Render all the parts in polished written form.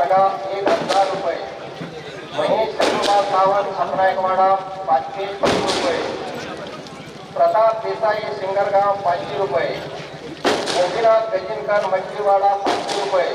खारगाव 1000 रुपये, महेश सखोबा सावंत अपनायकवाडा 520 रुपये, प्रताप देसाई सिंगरगाव 500 रुपये, गोपीनाथ गजिनकर मच्छीवाडा 500 रुपये।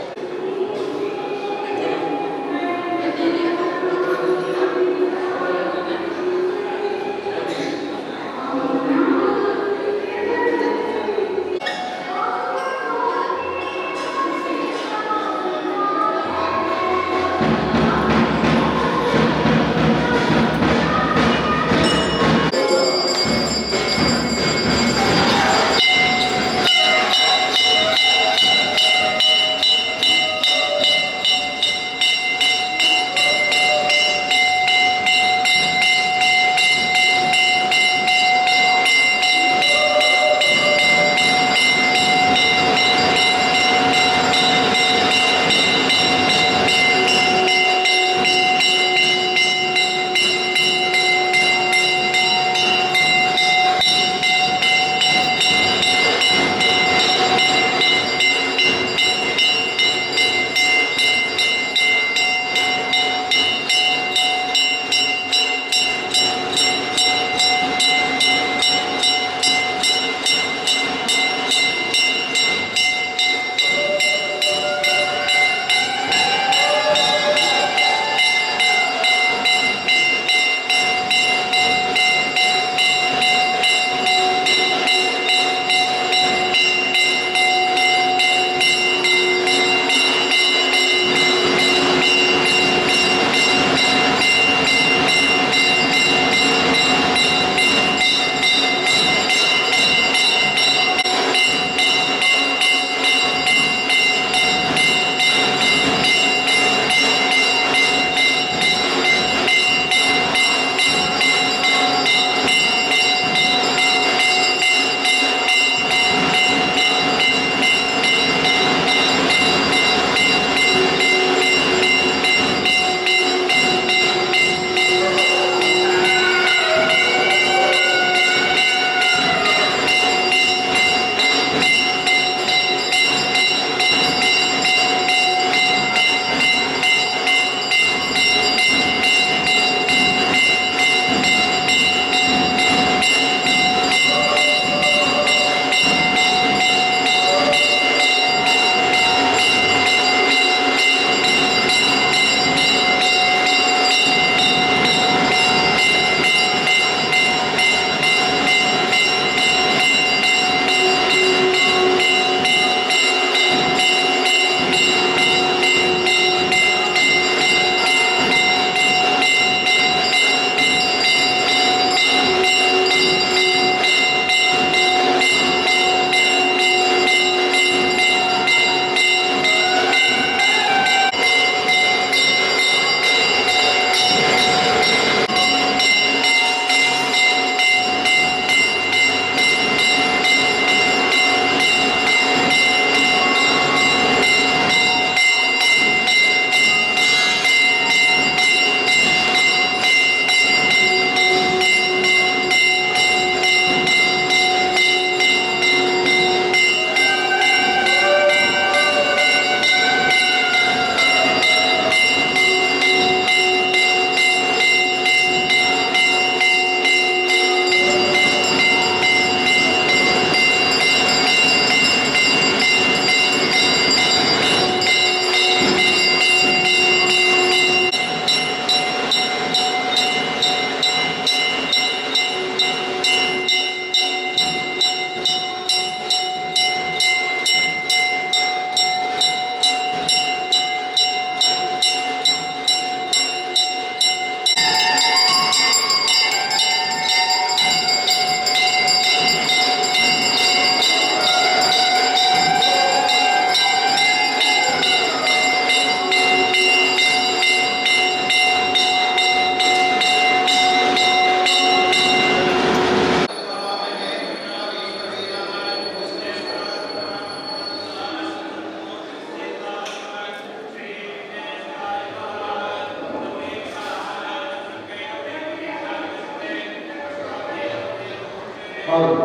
हौद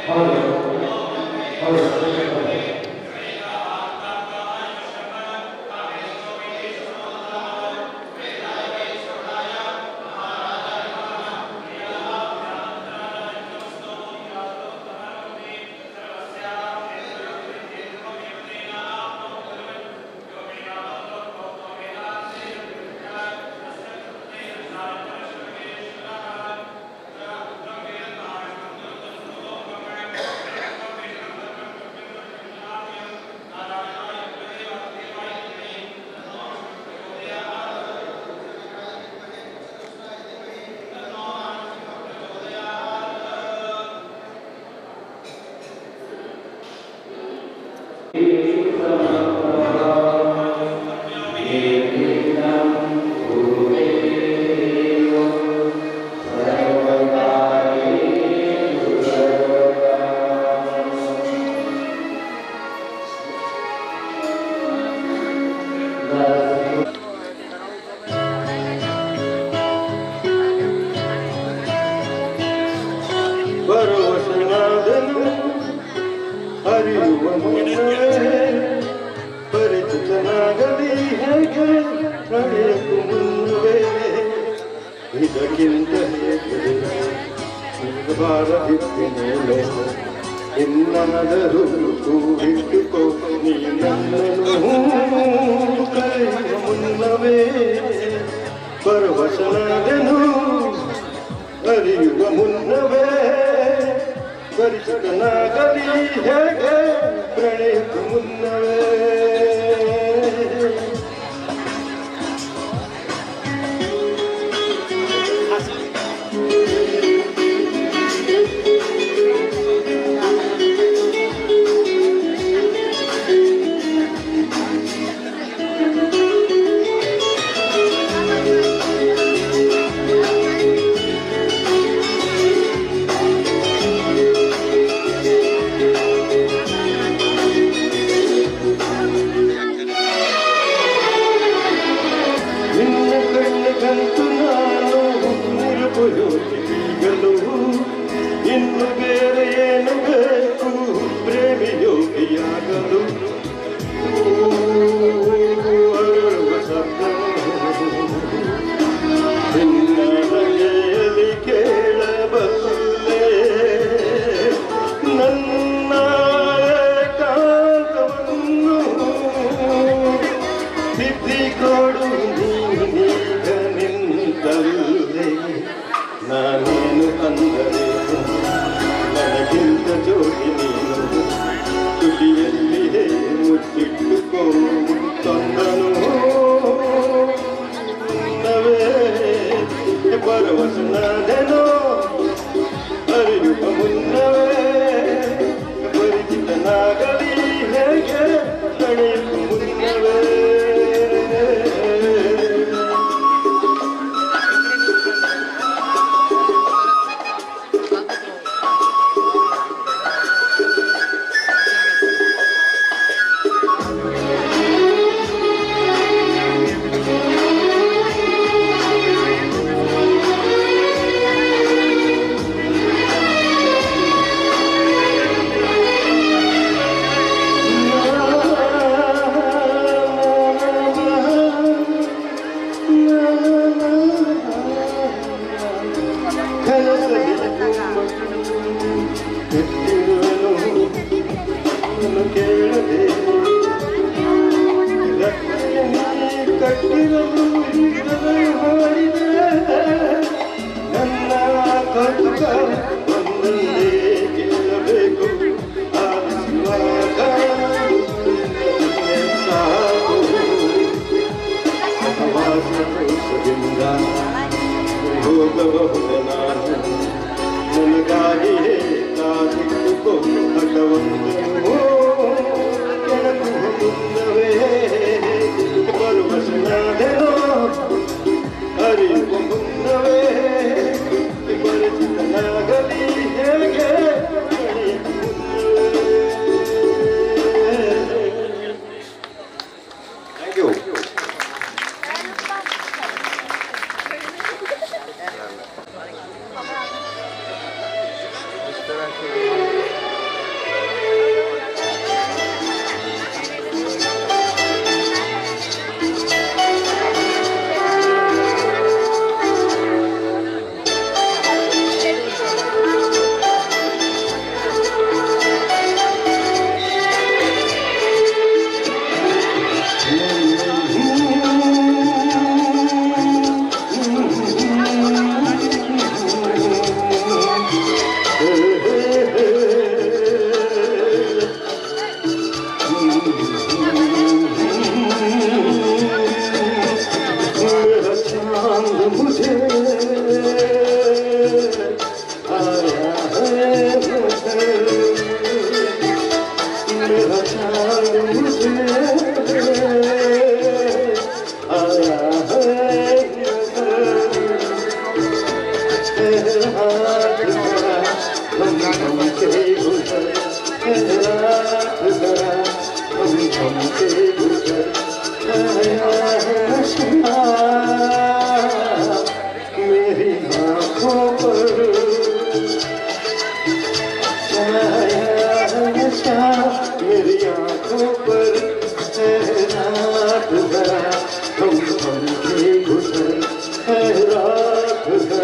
हौद हौद। ಅದಕ್ಕಿಂತ ಬಾರದಿದ್ದೇನೋ ಇನ್ನಾದರೂ ಕೂಡಿಟ್ಟುಕೋ ನೀ ನನ್ನನ್ನು ಕರೆಯುವ ಮುನ್ನವೇ ಪರವಶನಾದೆನು ಅರಿಯುವ ಮುನ್ನವೇ ಪರಿಚಿತನಾಗಲಿ ಹೇಗೆ ಪ್ರಣಯಕ್ಕೂ ಮುನ್ನವೇ. ಇನ್ನು ಬೇರೆ ಏನು ಬೇಕು ಪ್ರೇಮಿ ಯೋಗಿಯಾಗಲು ಅರಳುವ ಶಬ್ದ ನಿನ್ನ ನಗೆಯಲ್ಲಿ ಕೇಳಬಲ್ಲೆ ನನ್ನ ಏಕಾಂತವನ್ನು ತಿದ್ದಿಕೊಡು ನೀನೀಗ ನಿಂತಲ್ಲೇ. ನಾನೇನು ಅಂದರೆ ನನಗಿಂತ ಜೋಡಿ ನೀನು ತುಟಿಯಲ್ಲಿಯೇ ಮುಚ್ಚಿಟ್ಟುಕೋ ತಂದನು ನವೇ ಪರವಶನಾದೆನೋ ಅರಿಯುವ ಮುನ್ನವೇ ಪರಿಚಿತನಾಗಲಿ ಹೇಗೆ ಪ್ರಣಯಕ್ಕೂ ಮುನ್ನವೇ. ಕಟ್ಟಿರಲು ಮಾಡಿದೆ ನನ್ನ ಕೌತುಕ ಒಂದೊಂದೇ ಕೇಳಬೇಕು ಆಲಿಸುವಾಗ ಸಾಕು ಸಹವಾಸದಿಂದ ಹೋಗಬಹುದು ನಾನು ನನಗಾಗಿಯೇ ಕಾದಿಟ್ಟುಕೋ ಹಠವನ್ನು ಕೆಳಕುವ ಮುನ್ನವೇ ಪರವಶನಾದೆನೋ ಅರಿಯುವ ಮುನ್ನವೇ ಪರಿಚಿತನಾಗಲಿ ಹೇಗೆ. Thank you. मेरी आँखों पर मेरी आँखों पर रात भरा हम के गुजर रात भरा।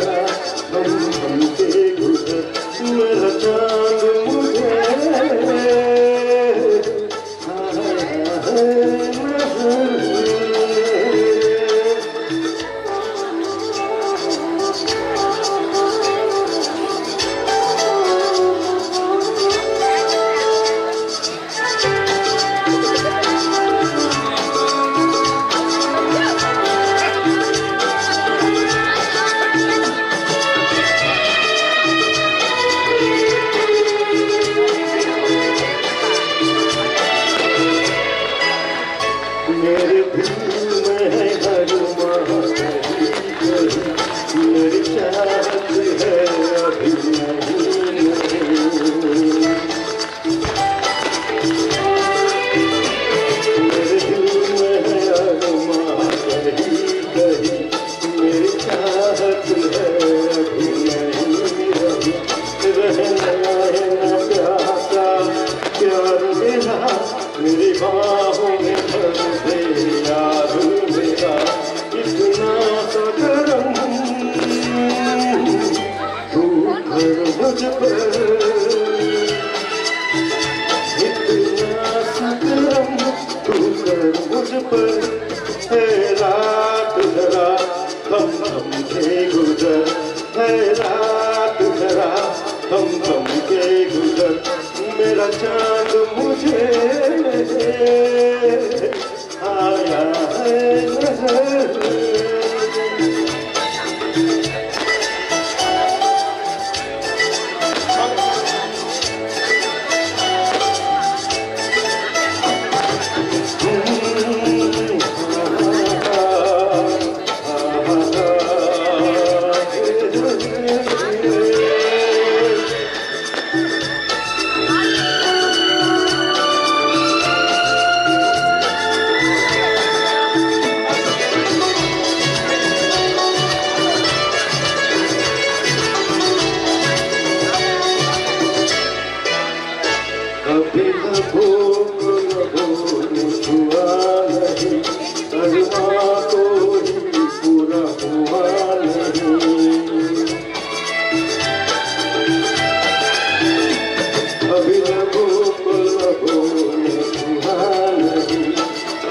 के गुजर, मेरा चांद मुझे आया है नजर। कभी लबों को लबों ने छुआ नहीं, अरमा तो ही पूरा हुआ नहीं। कभी लबों को लबों ने छुआ नहीं,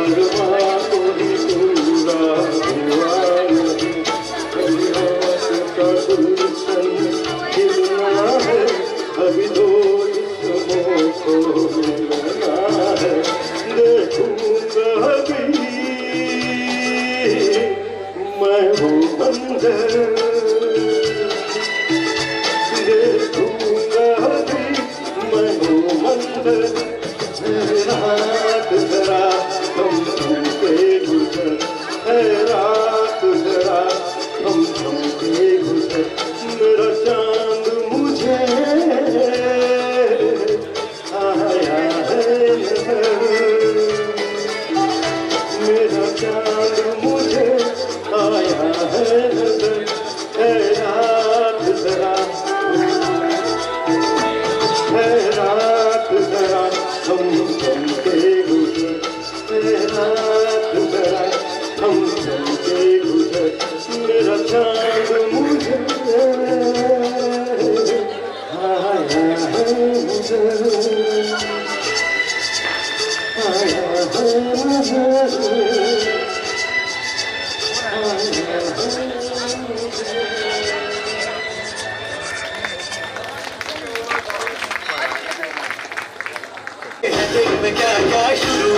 अरमा तो ही पूरा हुआ नहीं। कभी होश का गुलशन खिलना है, अभी दो को मिलना है। देखूंगा अभी मैं वो मंजर, देखूंगा अभी मैं वो मंजर। रात जरा थम थम के गुजर, है रात जरा थम थम के गुजर, मेरा चांद मुझे आया है नजर, मेरा चांद मुझे आया है नजर। है रात जरा, है रात जरा थम थम के गुजर, है रात जरा थम थम के गुजर, मेरा चांद मुझे आया है नजर, आया है नजर, आया है नजर। दिल में क्या क्या शुरू,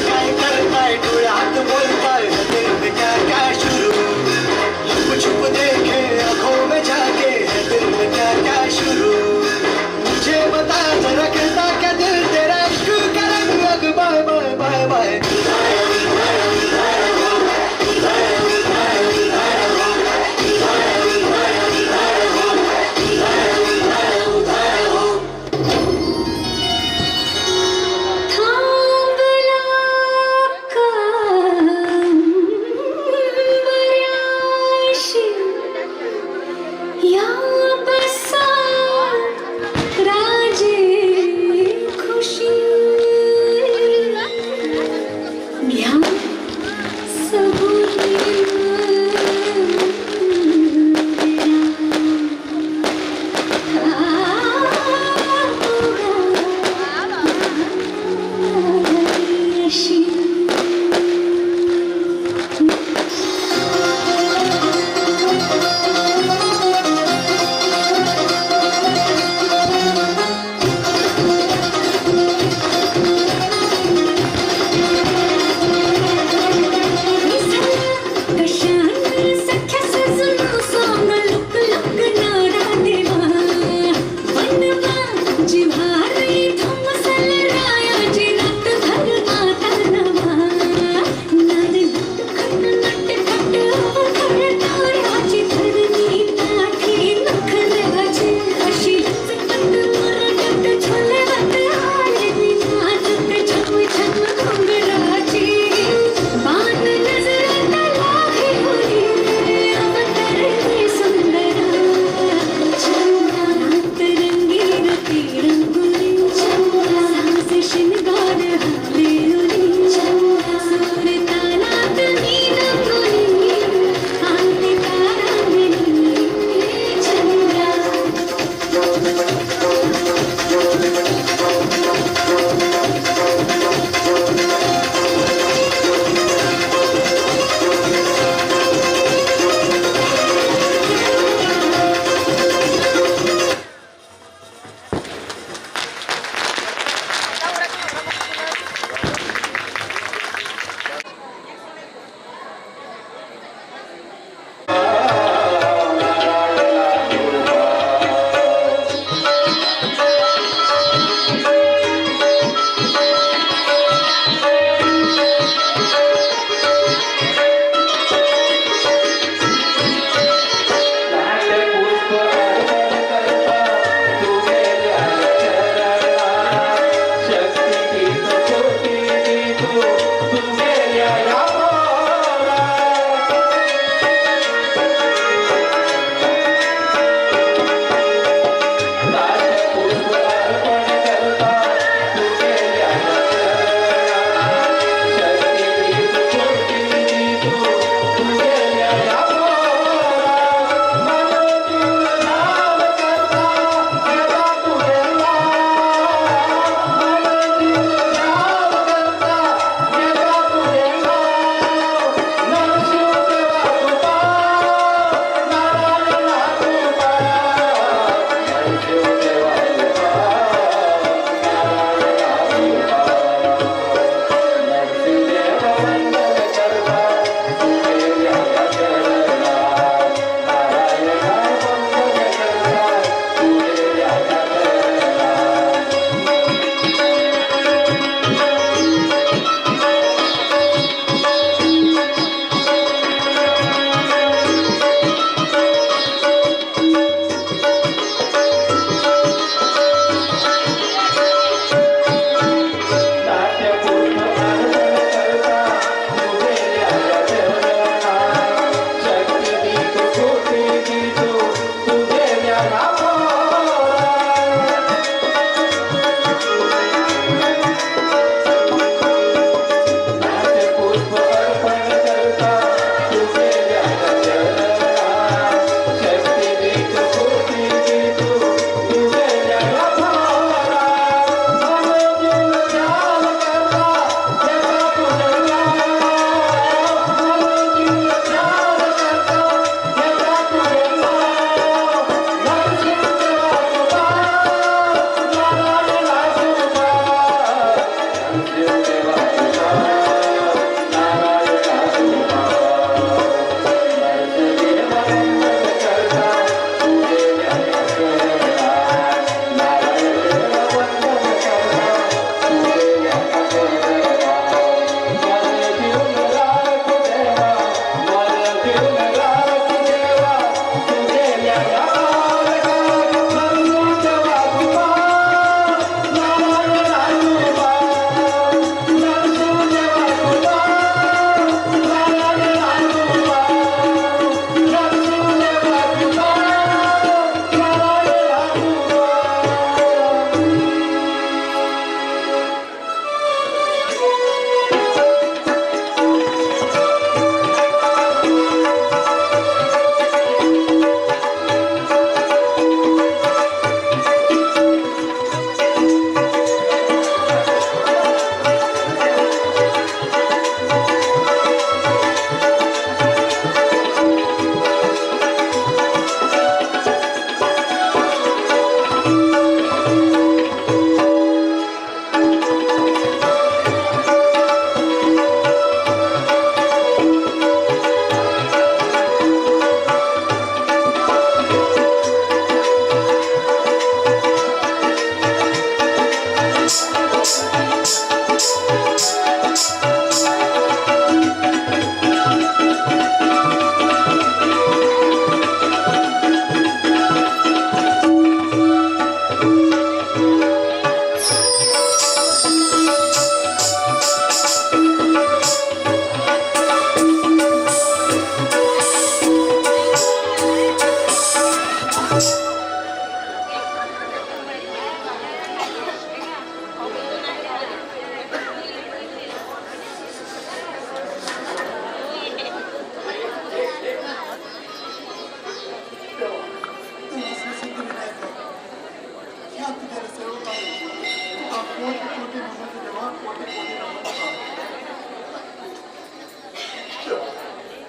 काय करताय डोळ्यात बोलताय, दिल में क्या क्या शुरू। लुप छुप देखे आंखों में जाके, दिल में क्या क्या शुरू। मुझे बता जरा कहता क्या दिल तेरा इश्क का रंग रंग। Bye bye bye bye.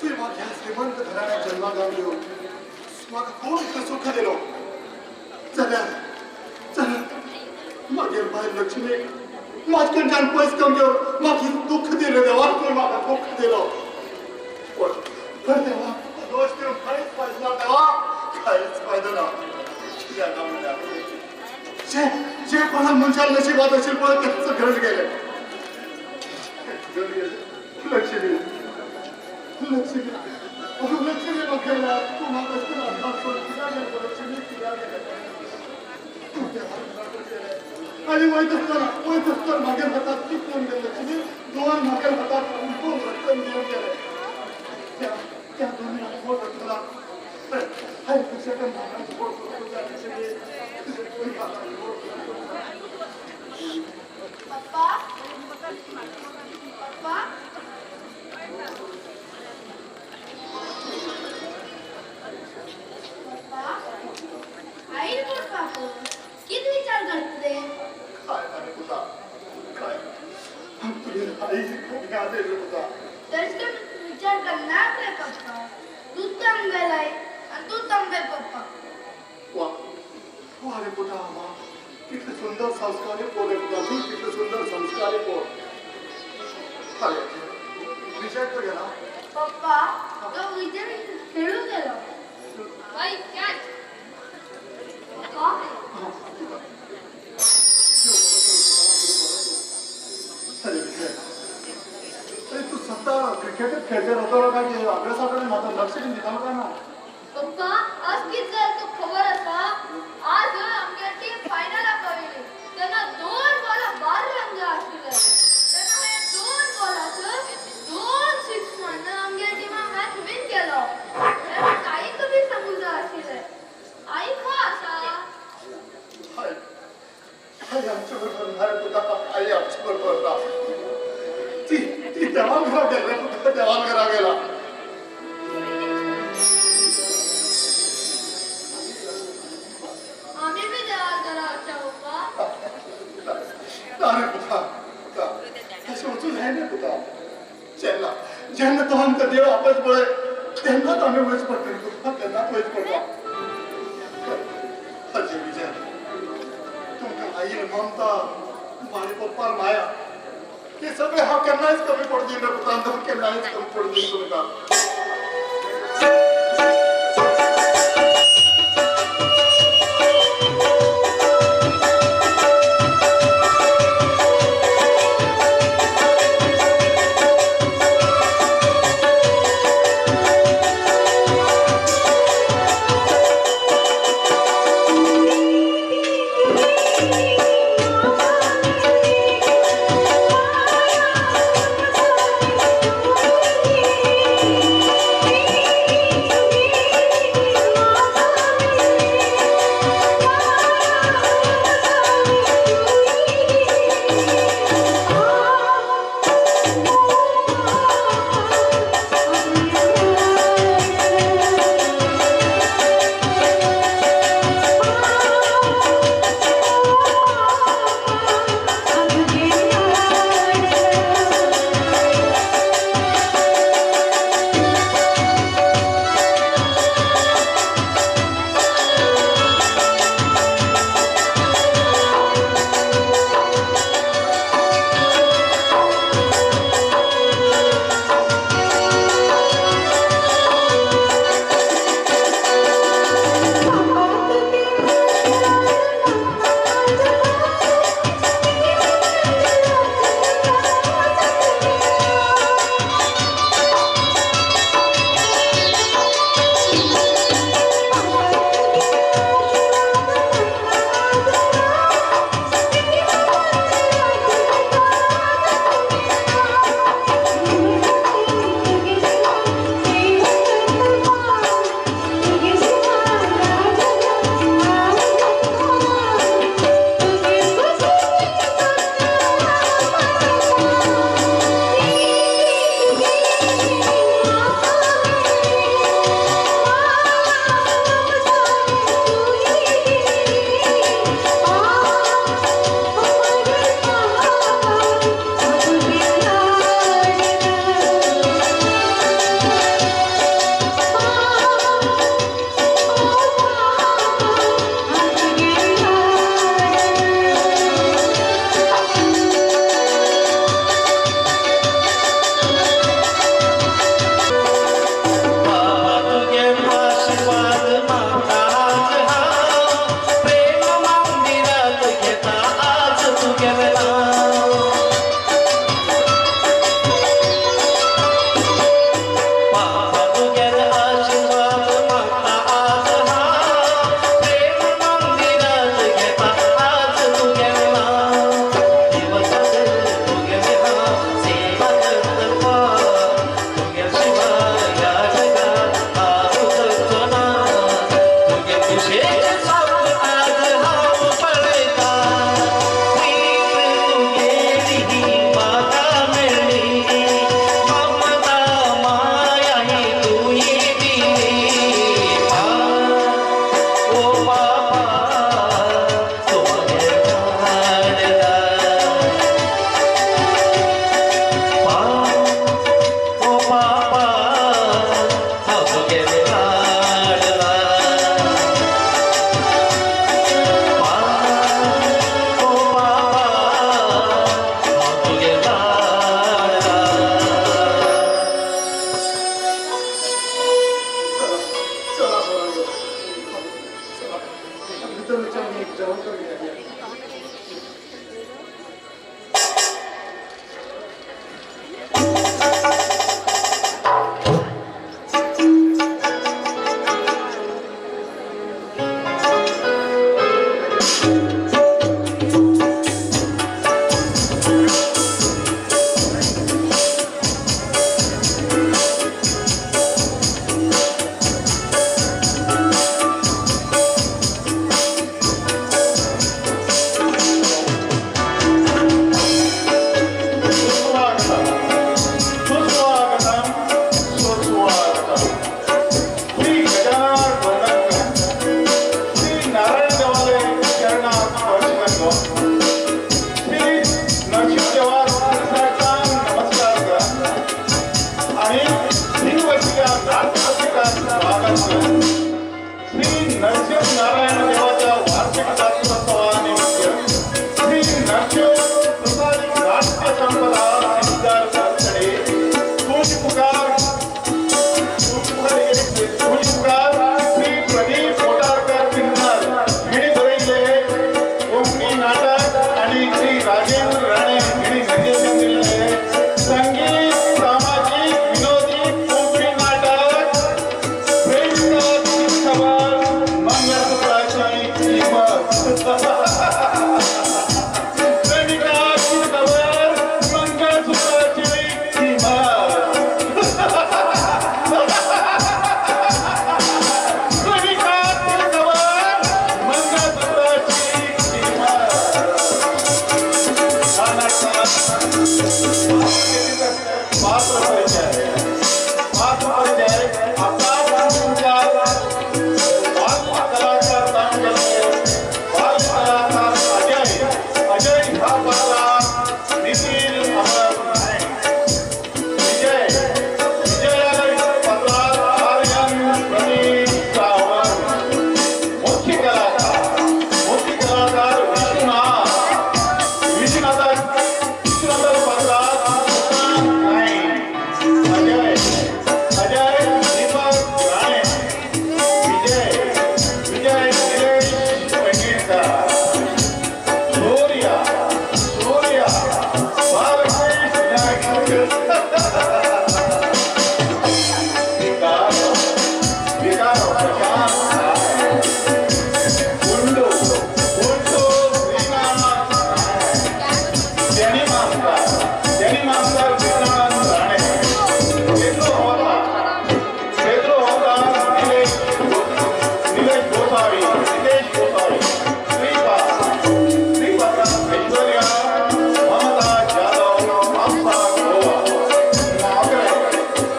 तूं म्हाका ह्या श्रीमंत घराण्यात जन्माक गावल्यो, म्हाका खूब सुख दिलो. जाल्यार जाल्यार मागीर बायल लक्ष्मी म्हाजे कडच्यान पयस करून घेवन म्हाका दुःख दिलें देवा, तूं म्हाका दुःख दिलो. पण देवा दोश दिवन कांयच फायदो ना देवा, कांयच फायदो ना. कित्याक काय म्हणल्यार जे जे कोणा मनशान नशिबात अशें पळय तेंच घडून गेलें, घडून गेलें. लक्ष्मी लक्ष्मी लक्ष्मी म्हाका तूं म्हाका अशें करून आधार सोड कित्याक गेलें लक्ष्मी, कित्याक गेलें तूं देवा गेलें. आनी वयत आसतना वयत आसतना म्हागेर हातात कितें दिवन गेलें लक्ष्मी, दोन म्हागेर हातात दोन रक्कम दिवन गेलें. त्या त्या दोन रक्कम रक्कला हाय तुझ्या म्हाका पप्पा पप्पा पप्पा आई कोण पापो किती विचार करते? काय रे पुता, काय तुझी आई खूप याद येते पुता. तशें विचार करणार रे पप्पा, तू तांबेल आई आणि तू तांबे पप्पा. वा वा रे पुता, वा कितले सुंदर संस्कारी पोर रे पुता, तू कितले सुंदर संस्कारी पोर. अरे विजय तो गेला पप्पा, तो विजय खेळून गेलो. बाई कॅच. पप्पा अरे विजय, अरे तू सत्ता क्रिकेटच खेळते रावतलो काय अभ्यासाकडे मात्र लक्ष बी दितालो काय ना? पप्पा आज कितें जालें तुका खबर आसा? आज आमगे टीम फायनलाक पाविल्ली तेन्ना 2 बॉलां 12 रन जाय आशिल्ले. तेन्ना हांवें 2 बॉलाचेर 2 सिक्स मारून आमगे टिमान मॅच विन केलो. हें म्हाका आईक बी सांगूंक जाय आशिल्लें. आई खंय आसा? आई आई आमचे बरोबर ना रे पुता, आई आमचे बरोबर ना. ती ती देवाघरा गेला रे पुता, देवाघरा गेला. आमी बी देवाघरा वचया पप्पा. ना रे पुता, पुता तशें वचूं जायना पुता. जेन्ना जेन्ना तो आमकां देव आपत पळय तेन्नाच आमी वयच पडटलीं पुता, तेन्नाच वयच पडटा. अजय विजय, तुमकां आईन ममता, म्हाजे पप्पान माया, ते सगळे हांव केन्नाच कमी पडूं रे पुता, केन्नाच कमी पडूं तुमकां. Thank you. नरसिंह नारायण देवाच्या वार्षिक जात्रोत्सवानिमित्त श्री नरसिंह प्रसाद नाट्य संपदा सिद्धार सातकडे पुकार श्री प्रदीप कोटारकर सिन्नर हिणी बरयिल्ले कोंकणी नाटक आणि श्री राजेंद्र राणे हिणी निर्देशन दिल्ले संगीत सामाजिक विनोदी कोंकणी नाटक प्रेमिकाची खबर मंगळसूत्राची किंमत प्रेमिकाची खबर मंगळसूत्राची किंमत प्रेमिकाची खबर मंगळसूत्राची किंमत. हा नाटकात पात्र परिचय आकाश तुमच्या बाल कलाकार काम करते. बाल कलाकार अजय अजय हा पात्रा नितीन अमर नाईक. विजय विजयाला पात्रा आर्यन प्रदीप सावंत. मुख्य कलाकार विश्वनाथ विश्वनाथ पात्रा नाईक. अजय अजय दीपक राणे. विजय विजय निलेश पैंगीणकर. सूर्या सूर्या बालकृष्ण नाईक. विकार विकार प्रशांत नाईक. गुंडू गुंडू श्रीनाथ नाईक. जनी मास्तर विक्रांत राणे. पेद्रो होता निलेश निलेश गोसावी नितेश गोसावी. श्रीपात्रा ऐश्वर्या ममता जाधव म्हापसा गोवा. मोगरे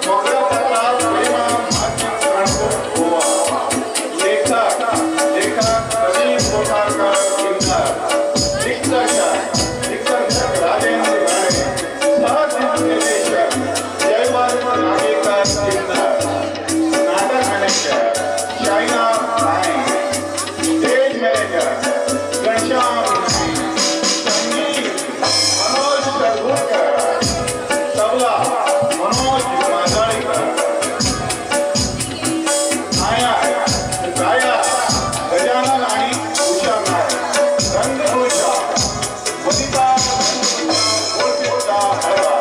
मोगरा पात्रा प्रेमा माध्यम काणकोण गोवा. लेखक लेखक प्रदीप कोठारकर किन्नर. दिग्दर्शक दिग्दर्शक राजेंद्र राणे. सहनिर्देशक जयवंत नागेकर किन्नर. नाटक manager Shaina Naik. Stage manager Ghanshyam Naik. संगीत मनोज सरगुरकर. तबला मनोज मांजरेकर. नायक गायक गजानन आणि उषा नाईक. रंगभूषा वनिता गोलपिता हळवा.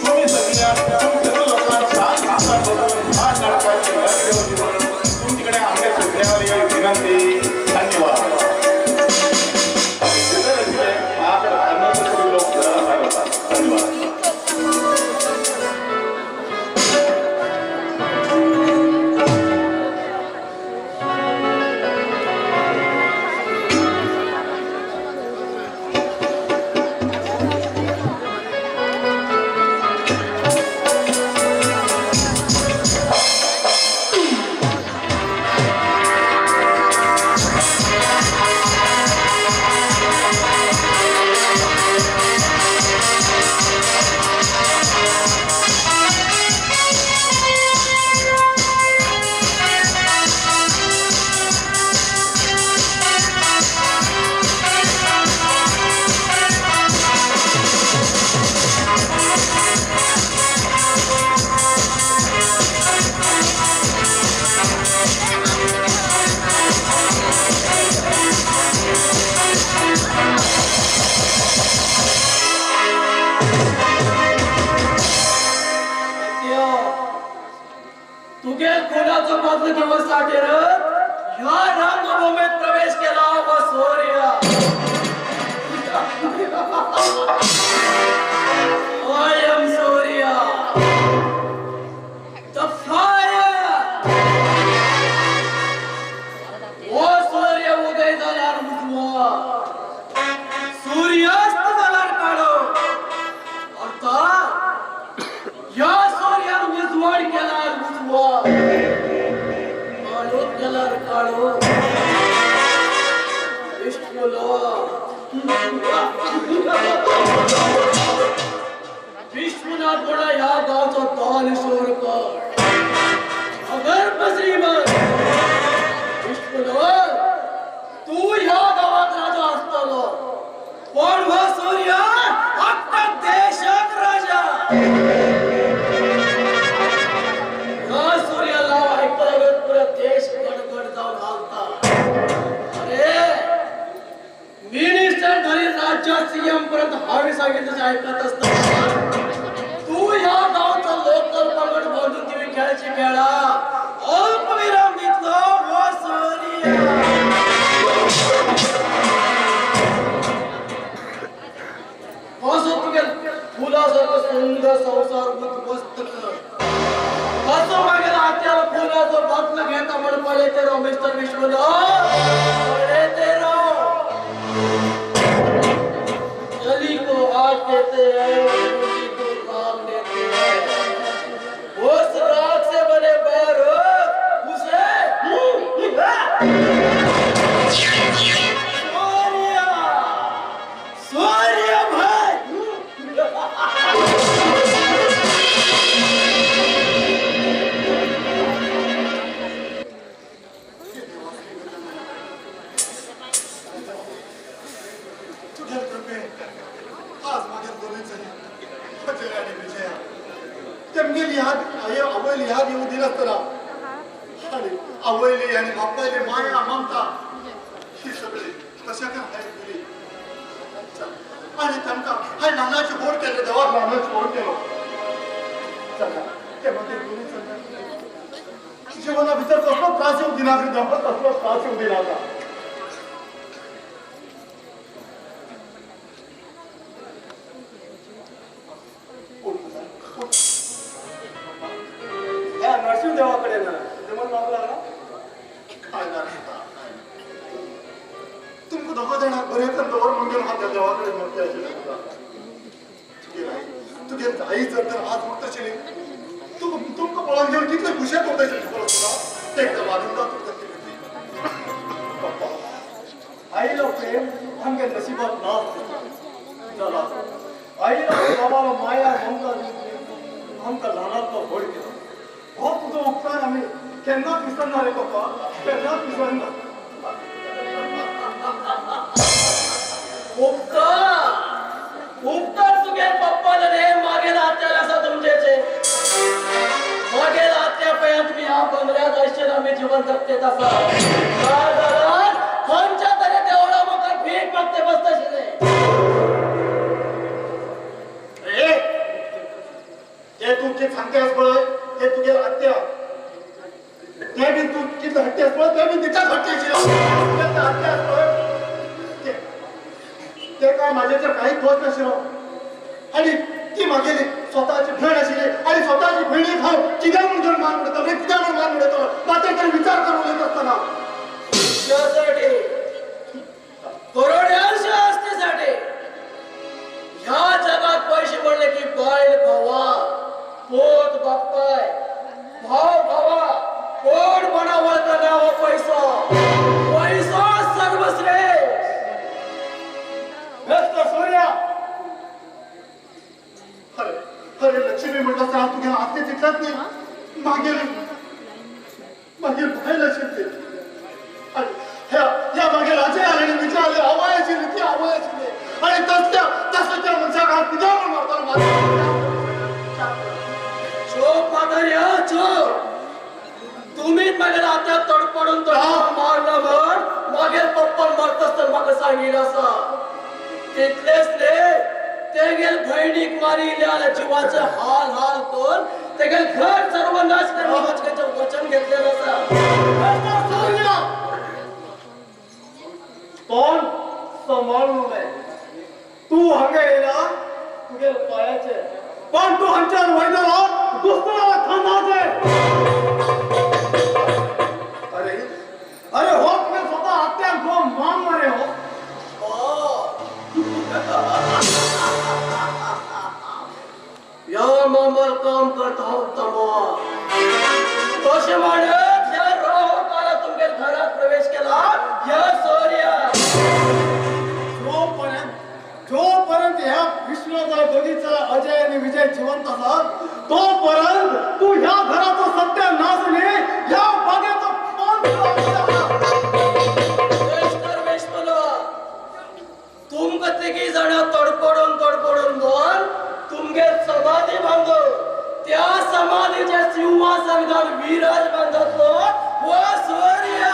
तुम्ही सगळ्या तुमच्या लोकांना छान दिवसात बघून छान नाटकाची लग घेऊन म्हणून तुमच्याकडे आमच्या सगळ्यावर विनंती. धन्यवाद. लोक धन्यवाद. तुगे खुनाचो बदलो घेवसाठी ह्या रंगभूमीत प्रवेश केला व सूर्य. I am Surya, the fire. ओ सूर्य उदय जाल्यार उजवा, सूर्यास्त जाल्यार काळो. अर्थात ह्या सूर्यान उजवाड केल्यार उजवा, काळो केल्यार काळो. विष्णुलो विश्वनाथ गोडा ह्या गांवचो दानशूर कर. अगर्भ श्रीमंत विष्णुनवर तू ह्या गावात राजा असतलो पण हो सूर्य अख्खा देशाक राजा. ह्या सूर्याला ऐकल्यावर पुरा देश गडगड जाऊन हालता. अरे मिनिस्टर धरी राज्यात सीएम पर्यंत हांवें सांगितलं ऐकत असता तू ह्या गावचा लोकल पगड बांधून तुम्ही खेळायची खेळा अल्पविराम दितलो हो सूर्य. असो तुगे फुलासारखो सुंदर संसार उद्ध्वस्त कर. असो मागेर आत्याला फुलाचो बाटलो घेता म्हण पळयते राव मिस्टर विश्वनाथ पळयते राव. चली को आज देते हैं मुझी को राम देते हैं. उस राग से बने बैर उसे सूर्य सूर्य भाई. तुझ्या कृपेन आज माझ्या दोन्ही अजय आणि विजया तेमगेली याद आवयली याद येऊ दिनासतना आणि आवयली आणि बापायली माया ममता ही सगळी कशा काय हाय गेली. आणि तांकां हाय ल्हानाची व्हड केले देवाक ल्हानाची व्हड केलो. चला ते मागीर दोन्ही चलता जिवना भितर कसलो त्रास येऊ दिना देवा कसलो त्रास येऊ दिनाका. नरसिंह देवाकडे ना ते मन मागू लागला काय तुमकां दोगां जाणांक बरें करून दवर म्हणून हांव त्या देवा कडेन मागता आशिल्लें. तुगेर आई तुगेर आई जर तर आज उरता आशिल्ली तुमकां पळोवन घेवन कितले खुशेक उरता आशिल्लें खबर आसा एकदम आनंदात उरता आशिल्ली ती. पप्पा आईलो प्रेम आमगे नशिबात ना जाला. आईलो बाबालो माया ममता दिवन आमकां ल्हानांतलो व्हड केलो. हो तुजो उपकार आमी केन्नाच विसरना रे पप्पा केन्नाच विसरना. उपकार उपकार तुगेर पप्पाले रे मागेल आत्याला आसा तुमचेचे मागेल आत्या पळय तुमी ह्या बंगल्यात आशिल्ले आमी जिवन जगतेत आसा. काय जाल्यार खंयच्या तरी देवळा मुखार भीक मागते बसताशिल्ले. रे ते तूं कितें सांगता आस पळय ते तुगेर आत्या ते बीन तूं कितले हट्टी आस पळय ते बीन तितलेच हट्टी आशिल्ले. आत्या आस पळय ते काय म्हाजेचेर कांय दोश नाशिल्लो आनी ती म्हागेली स्वताची भयण आशिल्ली आनी स्वताची भयणीक हांव कित्याक म्हूण घेवन मान उडयतलो रे कित्याक म्हूण मान उडयतलो मातशें तरी विचार करून उलयता आसतना. करोड्यांच्या आस्तीसाठी ह्या जगात पैसे पडले की बायल भावा पोत बापाय भाव भावा कोण म्हणा वळखना हो पैसो पैसो सर्वश्रेष्ठ. सूर्या अरे अरे लक्ष्मी म्हटलं तर तुझ्या आत्ते तितलाच नाही मागील मागील बायल आशिल्ली आणि ह्या मागील अजय आले आणि विजय आले आवय आशिल्ली ती आवय आशिल्ली आणि तसल्या तसल्या त्या मनशाक हांव कित्याक म्हूण मारतलो चोप म्हाताऱ्या चोप. तुम्हीच मागीर आत्या तडपडून तडपडून मारला म्हण मागीर पप्पान मारता आसतना म्हाका सांगिल्लें आसा. तितलेच न्ही तेगेल भयणीक मारिल्ल्या जिवाचे हाल हाल करून तेगेल घर सर्वनाश करपाचें वचन घेतलेलें आसा. तोंड सांबाळून तूं हांगा येयला तुगेल पायाचे पण तूं हांच्यान वयतलो दुसऱ्या खांदाचे. अरे अरे हो तुगे स्वता आत्याक गो मान मरे हो. या मामार काम करता हांव तमाम तशें म्हणत ह्या राव काला तुमगेर घरात प्रवेश केला ह्या सोर्या. जोपर्यंत ह्या विष्णुचा बगीचा अजय आणि विजय जिवंत आसात तोपर्यंत तू ह्या घराचो सत्यानाश न्ही एक समाधी बांदो त्या समाधीच्या सिंहासन घालून विराजमान जातलो हो सूर्य.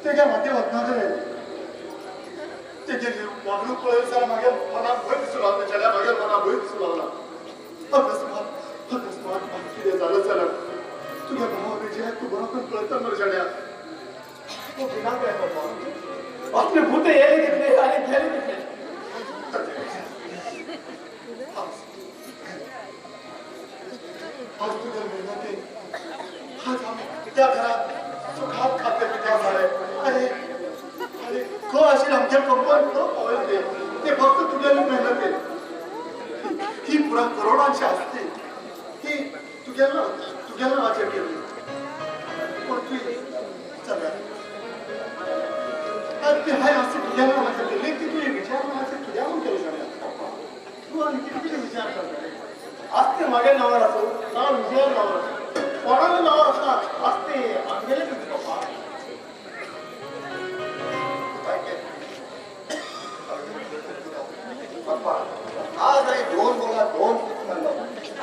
ते माती वतना ते वागणूक पळयली जाल्यार मागीर मनाक भंय दिसूं लागलो चेड्या मागीर मनाक भंय दिसूं लागला. अकस्मात अकस्मात कितें जालें जाल्यार तुगे भाव विजयाक तूं बरो करून पळयता मरे चेड्या. तूं भिनाका पप्पा, असले भूत येयले कितले आनी गेले कितले. आज तुगे मेहनतीन आज आमी त्या घरात सुखात खाते पिते झाले. अरे अरे खो अशी आमच्या कंपन खो पावले ते फक्त तुगेली मेहनतीन. ही पुरा करोडांची आसती ही तुगेल्या तुगेल्या नावाचेर केली. पण तू चल ते हाय असे तुझ्या नावाचेर केली ती तुझे विचार नावाचेर तुझ्या म्हणून केलं सगळ्या. तू आणि किती किती विचार करता असते मागे नावार असो नाव विजया नावार असो कोणाला नावार असणार असते आमगेले तुझे पप्पा. पप्पा आज आई दोन बोला दोन सिक्स मारलो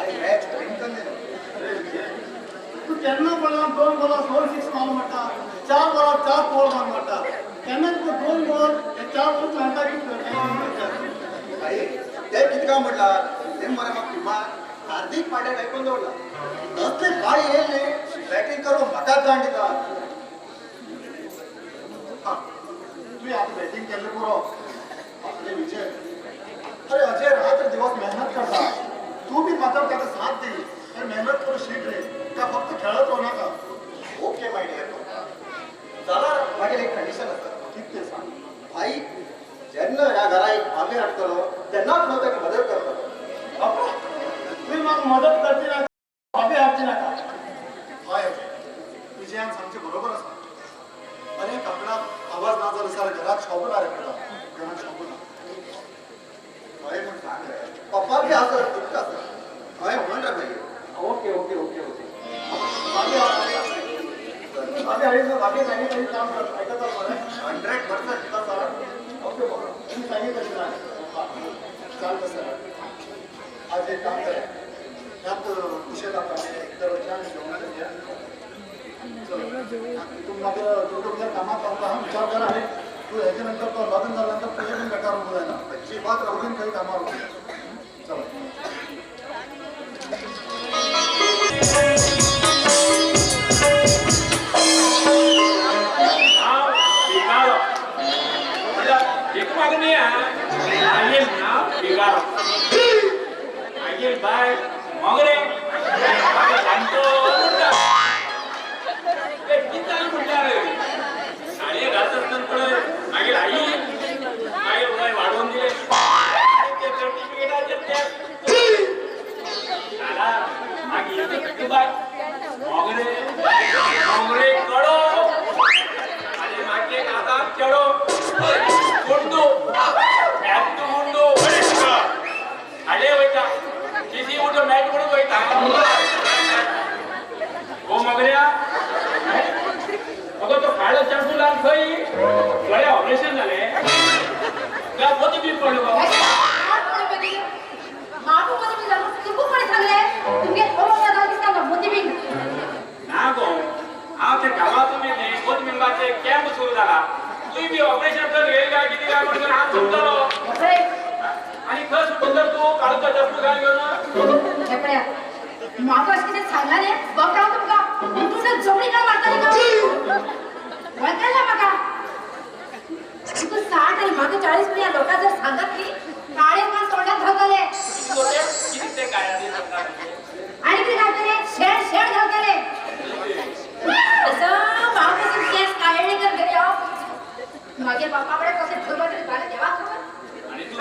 आणि मॅच जिंकून दिलो. तू केन्ना पळोवन दोन बोला दोन सिक्स मार म्हणटा, चार बोला चार बॉल मार म्हणटा, केन्ना तुका दोन बॉल हे चार बॉल म्हणटा की आई ते कितें काय म्हटला ते मरे म्हाका टिमा हार्दिक पांड्या आयकून दवरला. तसले पाळी येयले न्ही बॅटींग करून म्हाकाच जाण दिता. तुवें आतां बॅटींग केल्लें पुरो. अरे विजय, अरे अजय रात्र दिवस मेहनत करता, तू बी मात्र ताका साथ दी. अरे मेहनत करू शीक रे, का फक्त खेळत रावू नाका. ओके my dear पप्पा, जाल्यार मागीर एक कंडिशन आसा. कितें तें सांग. भाई जेन्ना ह्या घरा एक भाभी हाडटलो तेन्नाच हांव ताका मदत करतलो. बापा तुवें म्हाका मदत करची नाका, भाभी हाडची नाका. हय अजय, विजयान सांगचें बरोबर आसा. अरे कापडाक आवाज ना जालो जाल्यार घरात शोभना रे, घरात शोभना. हय म्हण सांग रे पप्पा बी आसा तुमकां आसा. हय म्हण रे भाई. ओके ओके ओके ओके भाभी भाभी हाडी भाभी सांगितलं तरी काम कर आयकता बरें 100%. ओके बाबा तुम्ही सांगितलं तशें ना चालतं सर. आज एक काम करा, ह्यात कुशेत आता दररोजच्या जेवणात घ्या. तू मागीर तूं तुमच्या कामात पावता हा विचार कर. आणि तू ह्याच्या नंतर तो लग्न झाल्यानंतर तुझे पण गटार उभं जायना अजिबात राहून काही कामावर उभं. चला मागीर बाय मोगरे सांगतो कितें जालें म्हणल्यार साडये घालत आसतना पळय मागीर आई मागीर वय वाडोवन दिलें सर्टिफिकेटाचेर मागीर बाय मोगरे मोगरे कडो आनी मागीर आतां चेडो गुंडू गुंडू हाडे वयता किसी उठो मॅच म्हणून वयता गो मोगऱ्या. अगो तो काळो चश्मो लावन खंय गळ्या ऑपरेशन जालें काय मोती बी पडलो गो. ना गो हांव ते गांवांतून बी न्ही मोती कॅम्प सुरू जाला तुवें बी ऑपरेशन कर घेयली काय कितें काय म्हणून हांव सोदतालो. आनी खंय सुटलो तर तूं काळो चश्मो घाल घेवन. म्हाका अशें कितें सांगला न्ही बापडा तुमकां तुमकां जमणी काय मारतली वळखला म्हाका. तुका 60 आनी म्हाका 40 ह्या लोकां जर सांगत न्ही काळे कान तोंडात घालतले. आनी कितें घालतले शेड शेड घालतले. असं भाव पसून केस काळे कर घरी हांव मागीर बापा कडेन कशें खबर तरी घालें देवाक खबर.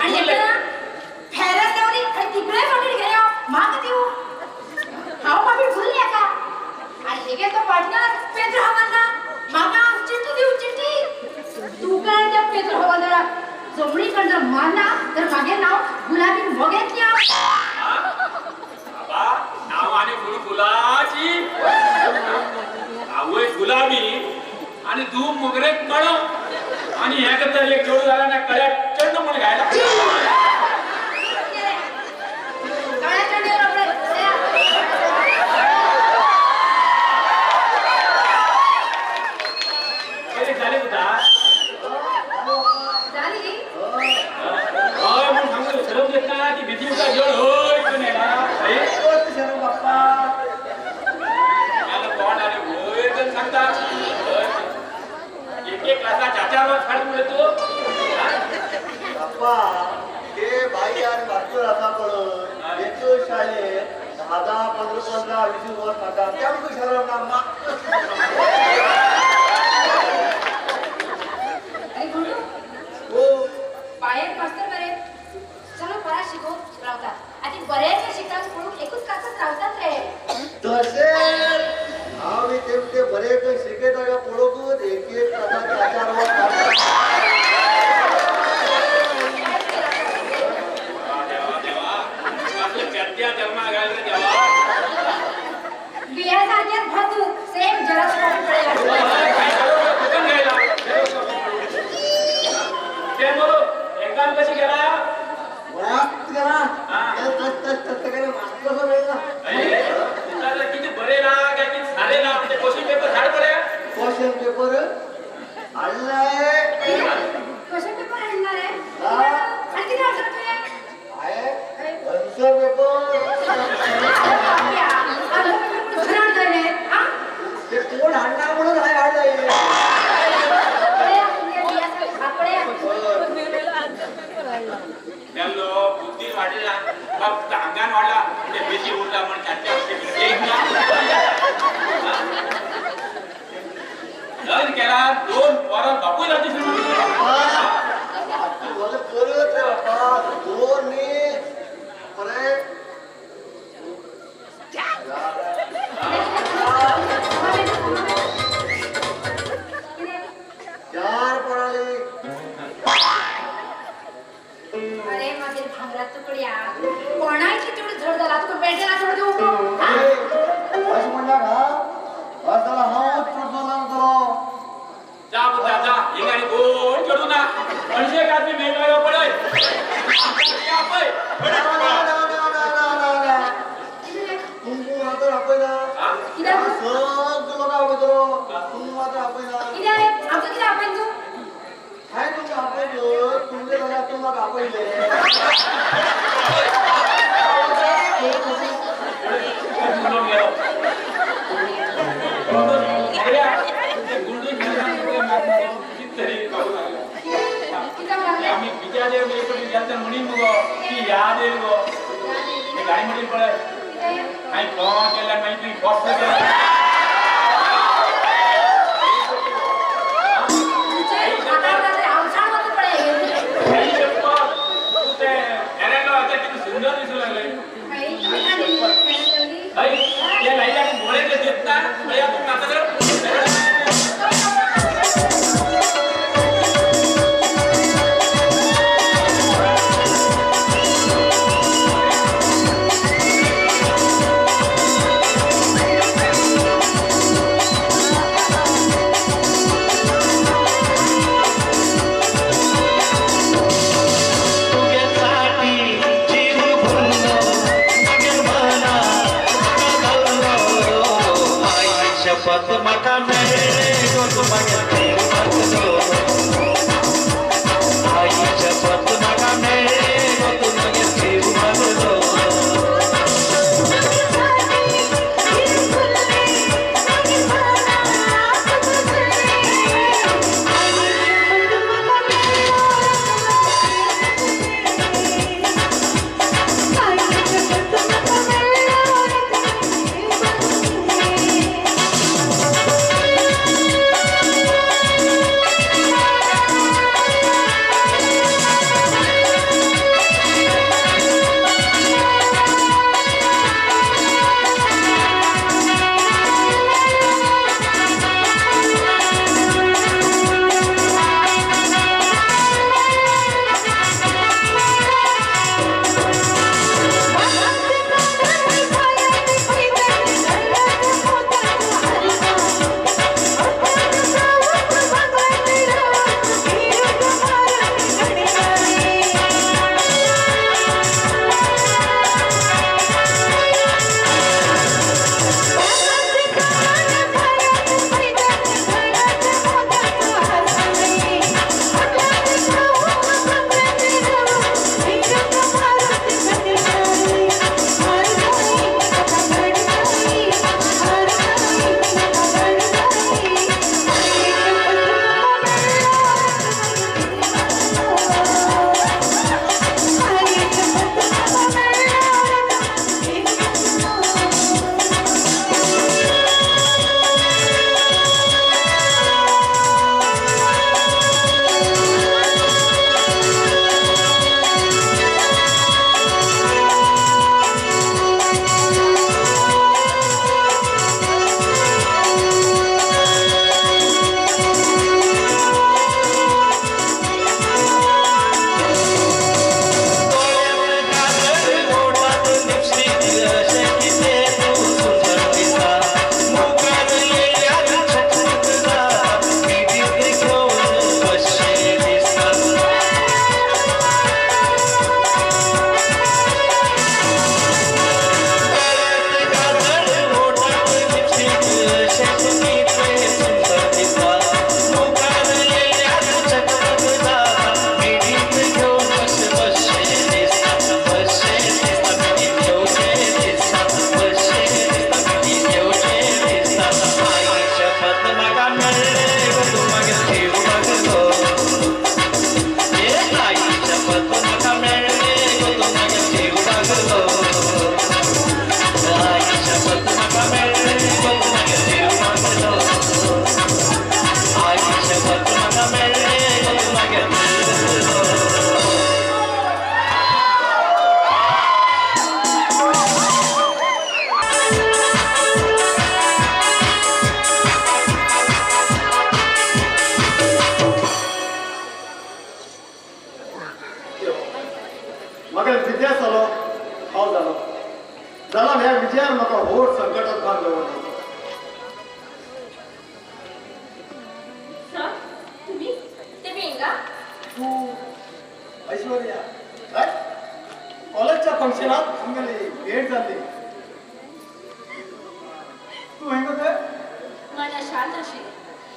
आनी फेरस लावली आनी तिगळे फाटीर घरी हांव म्हाका दिवं हांव मागीर भुल्ली एका. आनी हेगे तो पार्टनर पेद्रो हवालदार म्हाका चिट्टी दिव चिट्टी. तुका त्या पेद्रो हवालदाराक जमणी कण जर मारना तर मागीर नांव गुलाबी मोगेतली हांव. बाबा नांव आनी फुल गुलाब. राशी आवय गुलाबी आणि धूम मोगरे कळ आणि ह्या करता एक चेडू झाला ना कळ्या चंड म्हणून घायला. झाले होता होय म्हणून सांगतो शरम देत ना की भीती होता जळ होय कोण शरम बाप्पा कोण आले होय तर सांगता एक एक क्लासला चार चार वर शाळेत मिळतो. बाप्पा ते बाई आणि भरपूर असा पडून एक शाळेत 10 10 15 15 20 वर खाता त्यामुळे शरम ना. बाहेर मास्तर बरे सगळं परा शिकवत रावतात आणि बरेच शिकतात पळून एकूच कासच रावतात रे. तशें हांव ते बरे शिकयता पळोवकूच एक एक तासा 4 4 वर. बिया सारख्याच भातू सेम जरा एक्झाम कशी गेला? मस्त गेला. किती बरे ना काय किती सारे ना म्हणजे क्वेश्चन पेपर झाड पडे. क्वेश्चन पेपर आणलाय. क्वेश्चन पेपर आणणार आहे आणि किती आणलं तुझे? आहे आन्सर पेपर. ते कोण आणणार म्हणून हाय आणलाय. बुद्धी वाढला फक्त अंगान वाढला म्हणजे बेशी उरला म्हणून लग्न केला 2 पोरं बापूय लागते. करत रे बाप्पा 2 परत 4 पोराले. अरे माझे भांगरा तुकड्या कोणाची तेवढं झड झाला तुका बेडला सोड देऊ. अशें म्हणटा का अशें हांव चुडतो सांगतलो. जा बुद्धा जा हिंगा आनी कोण चेडू ना मनशेक आदमी मेळटलो पळय आपय. तुमकां मात्र आपयना सगळो लोक आपयतलो. तुमकां मात्र आपयना. कित्याक आमकां कित्याक आपयना तूं? हांवें तुमकां आपयलो तुमचे जाल्यार तूं म्हाका आपयलें. आम्ही बिचारे म्हणीन मुगो की याद येईल गो गाय म्हणीन पळय हांवें फोन केल्यार मागीर तुवें फक्त केलें. किती सुंदर दिसू लागले. देत ना शपथ म्हाका मेळ्ळे गो तूं म्हागे जीव बदलो. आई शपथ म्हाका मेळ्ळे गो तूं म्हागे जीव बदलो. Thank you. ऐश्वर्या राईट कॉलेजच्या फंक्शनात आमगेली भेट जाल्ली. तूं हें कशें? मन शांत आशिल्लें.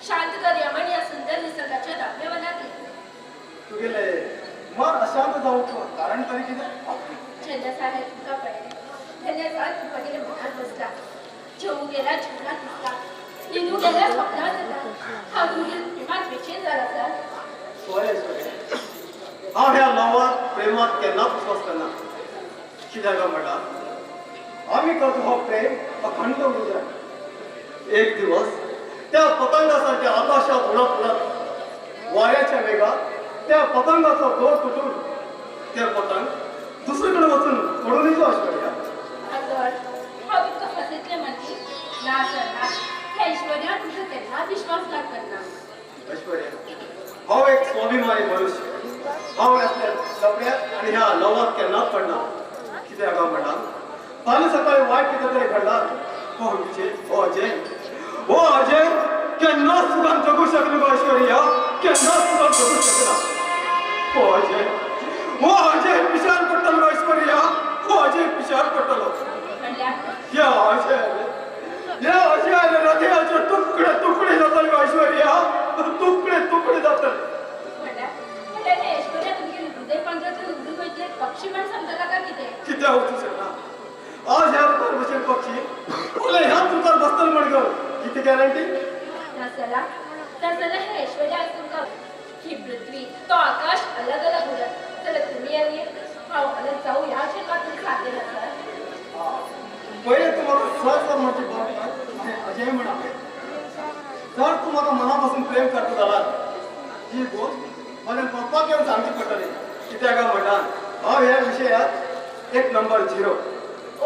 शांत कर यमन या सुंदर निसर्गाच्या रम्यवनात. तुगेले मन अशांत जावंक कारण तरी कितें? जेन्ना साहेब तुमकां पळयलें तेन्ना सावन तूं म्हगेले मनांत बसला. जेवूं गेल्यार जेवणांत दिसता, न्हिदूं गेल्यार स्वप्नांत येता. हांव तुमगेर प्रेमात बेचैन जाला सर. सॉरी ऐश्वर्या, हांव ह्या लवात प्रेमात केन्नाच विश्वास करना. कित्याक काय म्हणल्यार आमी करता हो प्रेम अखंड उरूंक जाय. एक दिवस त्या पतंगासारख्या आकाशात उडत उडत वाऱ्याच्या वेगात त्या पतंगाचो दोर तुटून ते पतंग दुसरीकडे वचून पडून येतो ऐश्वर्या. हांव तुमकां फसयतलें मागीर? ना सर ना, ह्या ऐश्वर्या तुमकां केन्नाच विश्वासघात करना. ऐश्वर्या, हांव एक स्वाभिमानी मनुष्य. हांव असल्या लफड्यात आनी ह्या लवात केन्नाच पडना. कित्याक काय म्हणल्यार फाल्यां सकाळी वायट कितें तरी घडला हो विजय, हो अजय, हो अजय केन्नाच सुखान जगू शकना गो ऐश्वर्या, केन्नाच सुखान जगू शकना. हो अजय, हो अजय पिशार पडटलो गो ऐश्वर्या, हो अजय पिशार पडटलो. या अजय, या अजय हृदयाचे तुकडे तुकडे जातले गो ऐश्वर्या, तुकडे तुकडे जातले. ऐश्वर्या तुमगेले हृदय पंजरांतल्यान उडून वयतले पक्षी म्हण समजता काय कितें? कितें वचूं शकना. आज ह्या रुखार बशेन पक्षी उले ह्याच रुखार बसतले म्हण गो कितें गॅरंटी? नासला नासल्यार हे ऐश्वर्या आज तुमकां ही पृथ्वी तो आकाश अलग अलग उरत जाल्यार तुमी आनी हांव अलग जावं ह्या जन्मात तुमकां साध्य ना सर. पयलें तूं म्हाका सर सर म्हणची बंद कर आनी अजय म्हण आपय. जर तूं म्हाका मना पासून प्रेम करता जाल्यार ही गोश्ट म्हज्या पप्पाक येवन सांगची पडटली. कित्याक काय म्हणल्यार हांव ह्या विशयात एक number zero.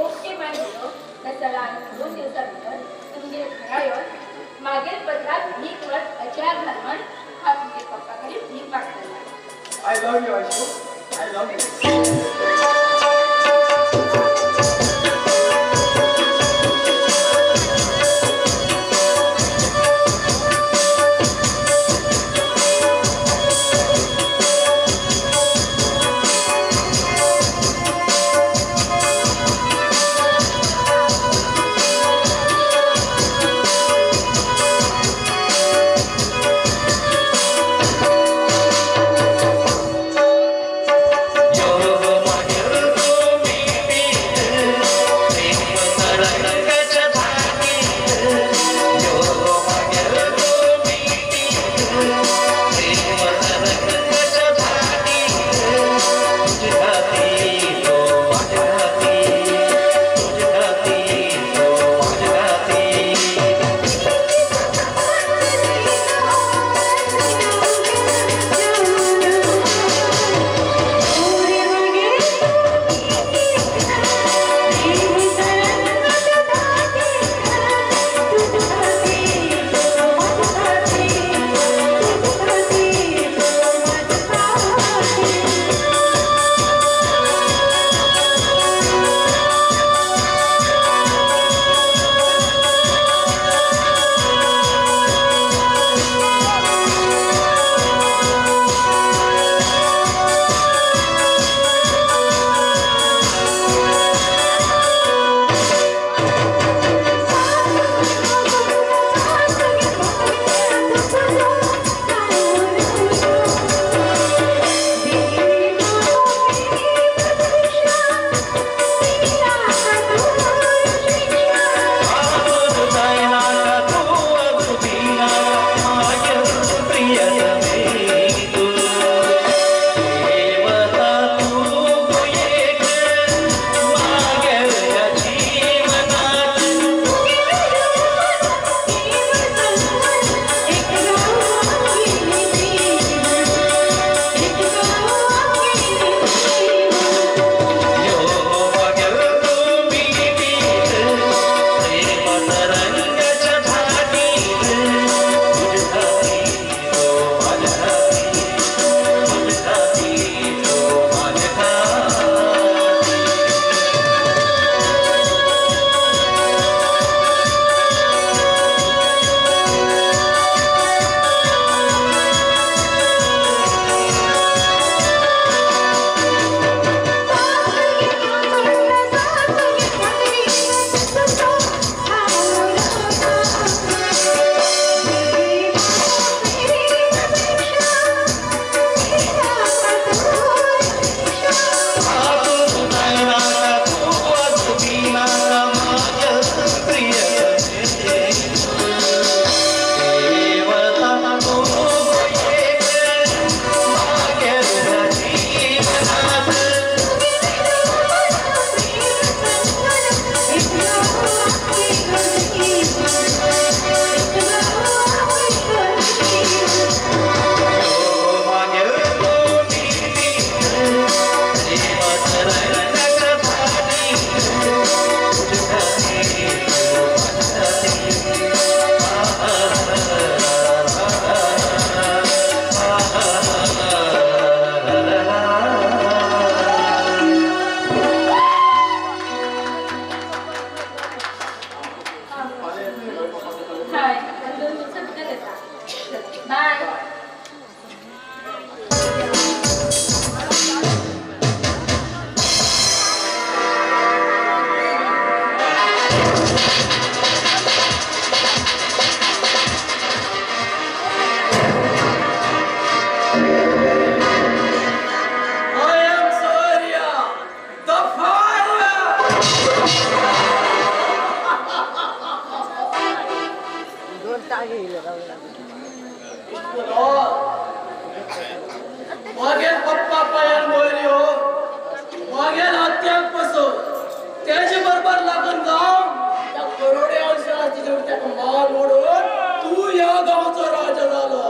Okay my hero, नाजाल्यार आनी 2 दिवसां भितर तुमगेर घरा येवन मागीर पत्रात भीक व्हर अजया घाल म्हण हांव तुमगे पप्पा कडेन भीक मागतलें. I love you Aishu, I love you. Yo, my मागेल पप्पा पायान वयर यो, मागेल हत्याक पसो तेजे बरोबर लागून जाव त्या करोडे अंशाला तिजे ताका माल ओडून तू ह्या गांवचो राजा जालो.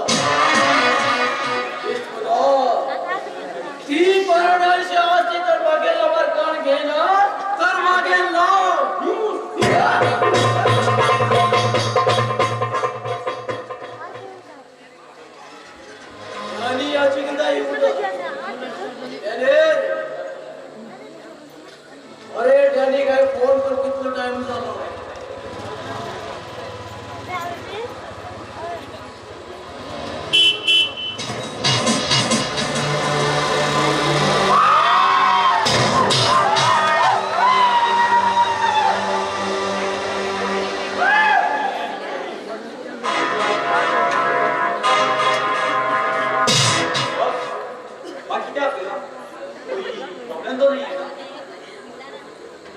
ती करोडांशी आसली तर मागेल नांवार काण घेयना तर मागेल नांव. आनी याची कितें येवं अरे डॅनी काय फोन कर कितलो टायम जालो.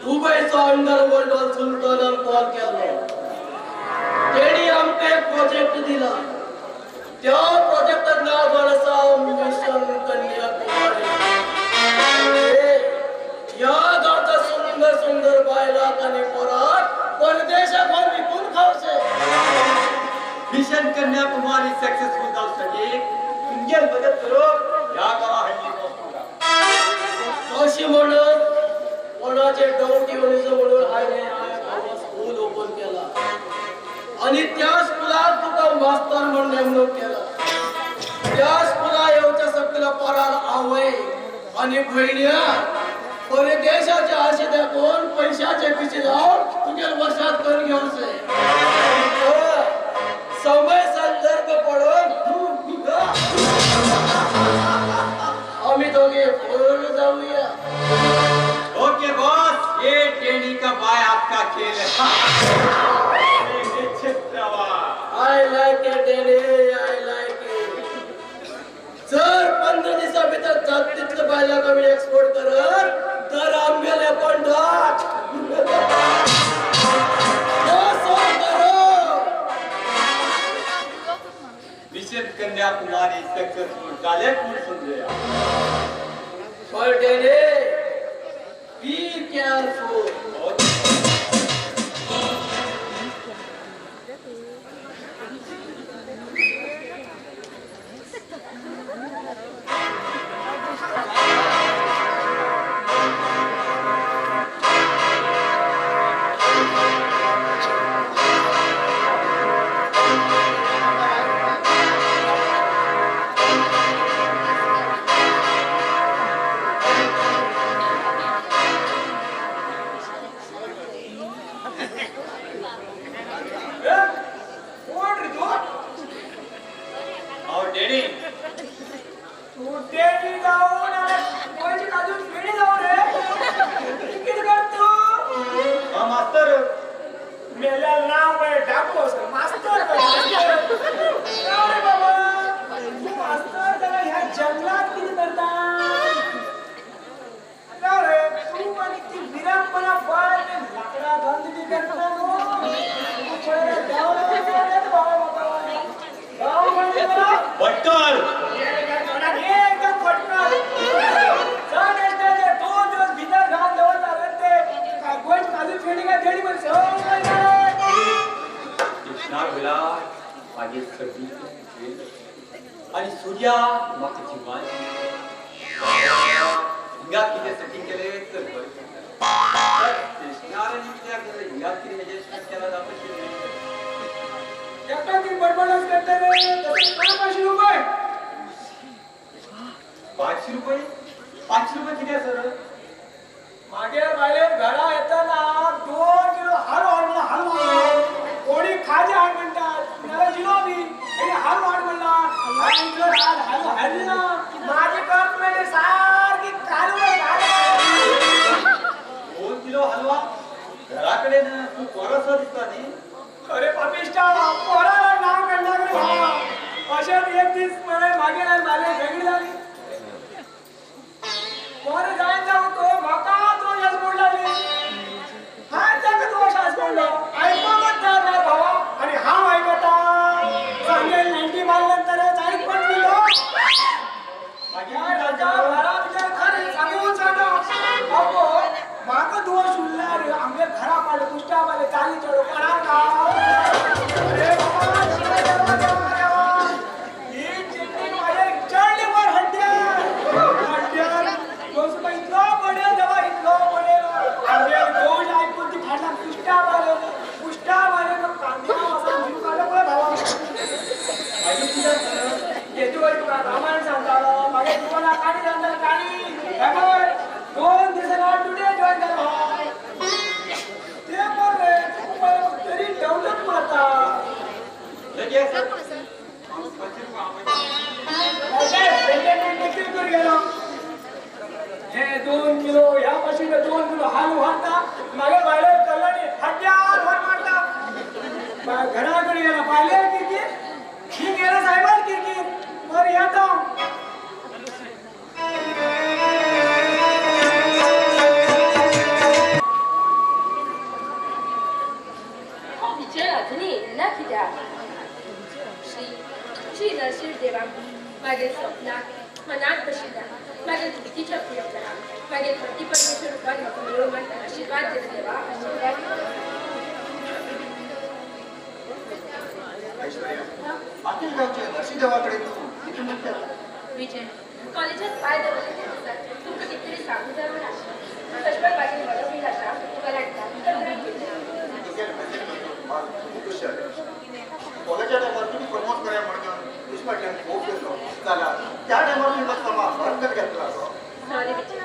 दुबयचो अंडरवर्ल्ड सुलतानान कॉल केलो. तेणी आमकां एक प्रोजेक्ट दिला. त्या प्रोजेक्टाक नांव जावन आसा मिशन कन्याकुमारी. ह्या गांवच्या सुंदर सुंदर बायलांक आनी पोराक परदेशाक व्हरून विकून खावचें. मिशन कन्याकुमारी सक्सेसफुल जावसाठी तुमगेल मदत करूंक ह्या गांवा हाडली. अशी म्हणून कोणाचे डाऊट येवचे म्हणून हांवें स्कूल ओपन केला आनी त्या स्कुलाक तुका मास्तर म्हूण नेमणूक केला. त्या स्कुला येवच्या सगळ्या पोरार आवय आनी भयण्या परदेशाचे आशे दाखोवन पैशाचे पिशे लावन तुगेल वर्षात करून घेवचे. समय संदर्भ पडून आमी दोघे फोर जाऊया. ओके बॉस, ये टेनी का बाय आपका खेल है. I like it Danny, I like it. जर 15 दिवसा भितर जात तितले बायलांक आमी एक्सपोर्ट करत तर आमगेले पण धाक. मिशन कन्याकुमारी सक्सेसफुल झाले म्हूण समजुया. पण Danny, be careful. आणि सूर्या म्हाका जिवान हिंगा कितें सेटींग केलें तर बरें. स्टेशनार कित्याक हिंगा कितें एडजस्टमेंट केला जावपाचें. ताका ती बडबडच करता रे. 500 रुपये. 500 रुपये? 500 रुपये कितें सर? मागीर बायलेन घरा येतना 2 किलो हालवो हाड म्हणला. हालवो कोणी खाजें हाड म्हणटात नाल्यार जिलोबी. हेणी हालवो हाड म्हणला. हांवें किलो हालवो हाडली ना. म्हाजी कर्त मेली सारकी कालवो. 2 किलो हलवा घरा कडेन तूं पोरोसो दिसता न्ही. अरे पापिश्टा, पोराला नांव काडना रे भावा. अशेंच एक दीस मरे मागीर आनी बायलेन वेगळी जाली. बरें जायन जावं तो म्हाका दोश मोडला. हांवें ताका दोश आसपडलो. आयकोंकच जाय ना भावा. आनी हांव आयकता. गेलो हे 2 किलो ह्या मशीन 2 किलो हाल वाडता मागे बायले कल्याणी हड्ड्यार भर मारता घराकडे गेला बायले किरकिर ही गेला साहेबाल किरकिर वर येतो विजय अजून येयना कित्याक श्री श्री नरशिव देवा मागे स्वप्नाक मनात बशिल्ल्या मागे दुखीच्या प्रियकराक मागे पती परमेश्वर रुपान म्हाका मेळूं म्हण आशिर्वाद दिले देवा आशिर्वाद. पाटील गावचे नरशिंहदेवाकडे तूं कितें म्हणटा? विजय कॉलेजात पांय दवरले ते दिसा तुमकां कितें तरी सांगूं जाय म्हूण आशिल्लें तशें मागीर व्हडलो बील आसा तुका लागता खूब खुश जालें. कॉलेजा टायमार तुमी प्रमोट करा म्हणून तुजे फाटल्यान खूब केलो जाल्यार त्या टायमार तुमी मातसो हरकत घेतला. सॉरी विजय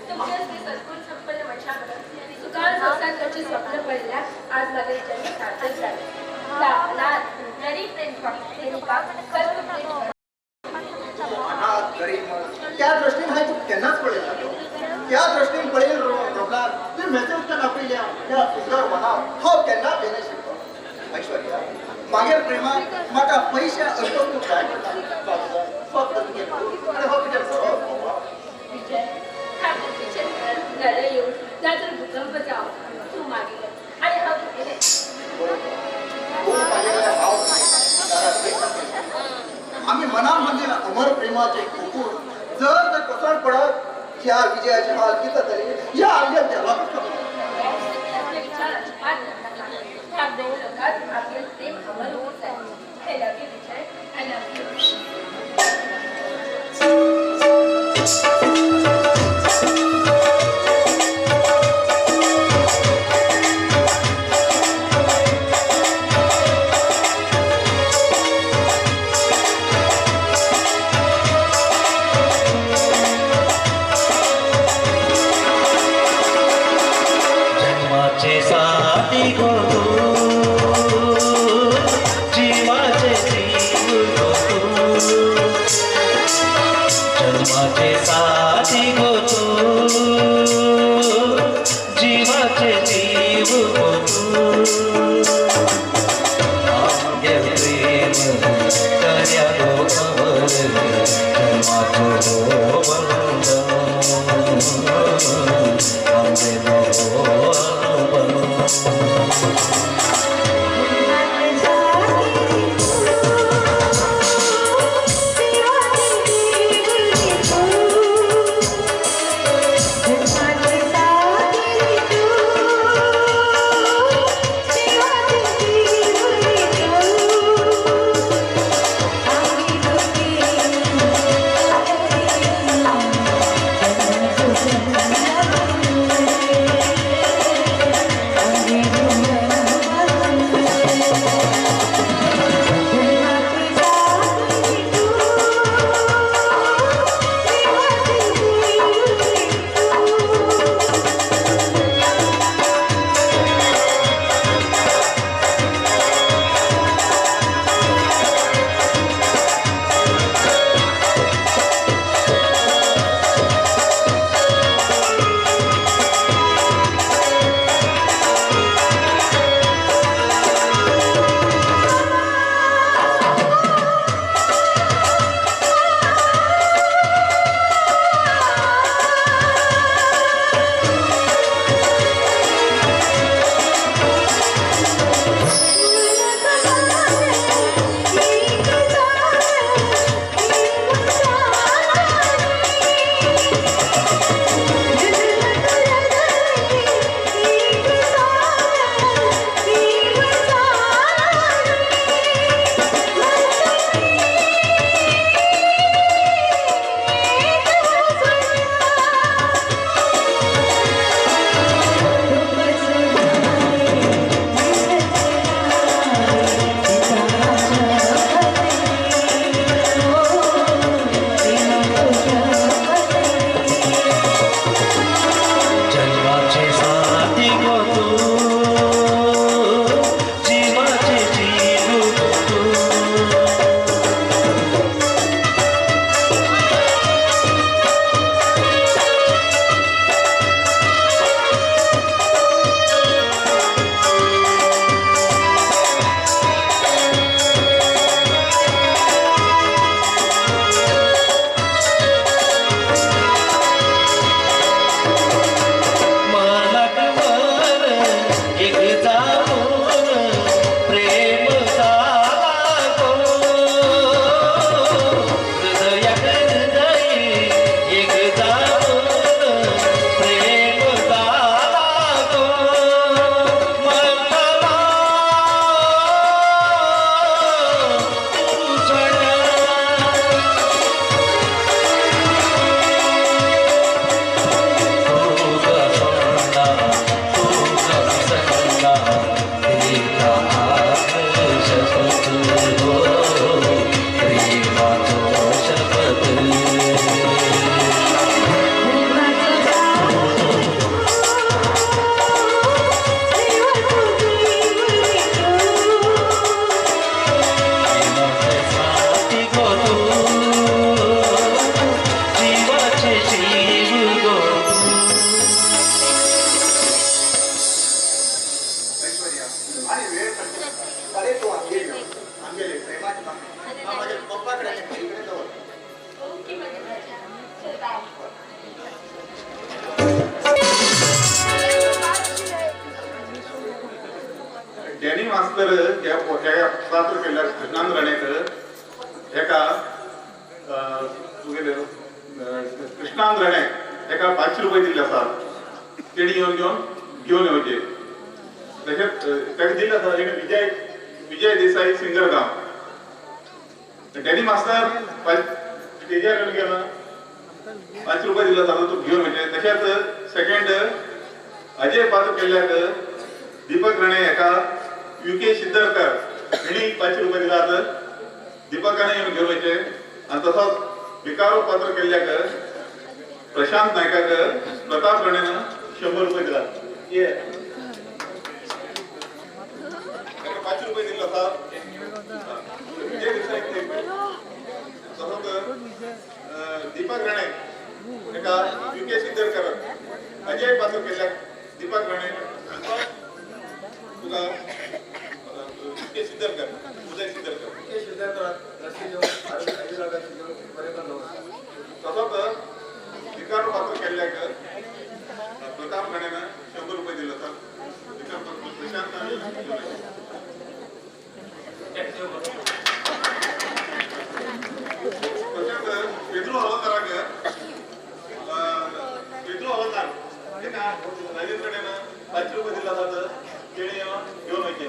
तुमचे असले सद्गुण संपन्न मनशा बगर सुखान संवसार करचें स्वप्न पळयल्यार आज म्हाजें जल्म सार्थक जालें. अनाथ गरीब प्रेमिकाक कष्ट अनाथ गरीब त्या दृष्टीन हांवें तुका केन्नाच पळयला. त्या दृष्टीन पळयल रोखला तुवें मेसेज आपयल्या ह्या सुंदर वनाक हांव केन्ना भियेना शिकलो. ऐश्वर्या मागीर प्रेमाक म्हाका पयशे अस्तोक जाय पडटा फक्त तुगे आनी हो कितें बरो. विजय ह्या पृथ्वीचेर लढाई येवन ना तर भूकंप जावं तूं मागीर आनी हांव तुगेलें. आमी मनान म्हणजे अमर प्रेमाचे कुकूर जर तर कोसळ पडत ह्या विजयाचे हाल कितें तरी ह्या आमच्या देवाकच खबर. विचार अजिबात करनाका. ह्या देवलोकात आमगेलें प्रेम अमर उरूंक जाय. I love you Vijay, I love you. जन्माचे साथी गो तू जीवाचे जीव गो तू जन्माचे साथी गो तू जीवाचे जीव गो तू आमगे प्रेम कर्या गो अमर जन्माचो हो बंधन आमगे हो अनुबंध. Thank you. आमगेले प्रेमाची भाकरी हांव म्हाज्या पप्पा कडेन भाई कडेन दवर. ओके म्हजे राजा, चल बाय. डॅनी मास्तर ह्या पात्र केल्ल्या कृष्णान राणेक एका तुगेले कृष्णान राणे एका 500 रुपये दिल्ले आसात. तेणी येवन घेवन घेवन येवचे. तशेंच ताका दिल्ले आसा तेणी विजय विजय देसाई सिंगर गांव. डॅनी मास्तर स्टेजार येवन गेला 500 रुपये दिल्ले आसा तूं घेवन वयचे. तशेंच सेकंड अजय पात्र केल्ल्याक दीपक राणे एका युके शिद्दरकर हेणी 500 रुपये दिलात. दीपक राणे येवन घेवन वयचे. आनी तसोच भिकारो पात्र केल्ल्याक प्रशांत नायकाक प्रताप राणेन 100 रुपये दिलात. ये 500 रुपये दिल्लो आसा. विजय देसाई तसोच दीपक राणे एका युके सिद्दरकर अजय पात्र केल्ल्याक दीपक राणे तुका युके सिद्दरकर उदय सिद्दरकर युके सिद्दरकर तसोच भिकारो पात्र केल्ल्याक प्रताप राणेन 100 रुपये दिले आसा. प्रशांत तशेंच पेद्रो हवलदाराक पेद्रो हवलदार एका राजेंद्र राणेन 500 रुपये दिले आसात. तेणी घेवन वयचे.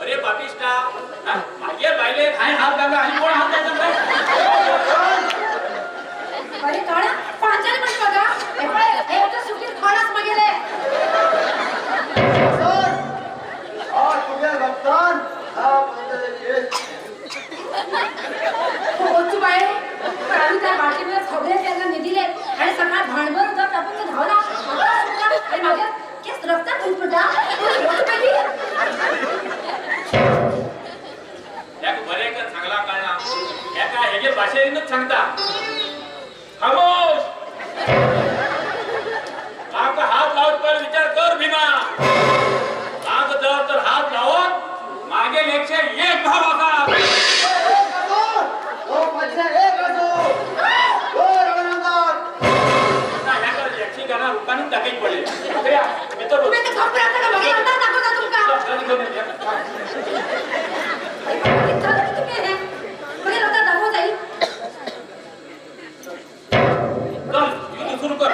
अरे पापिष्टा, मागीर बायले हांवें हात तेगे भाशेनच सांगता खामोश म्हाका हात लावत पयलो विचार कर भीमा म्हाका जर तर हात लावत मागेल 101 भाव आसा रुपानूच दाखयत पडले भितर सुरू कर.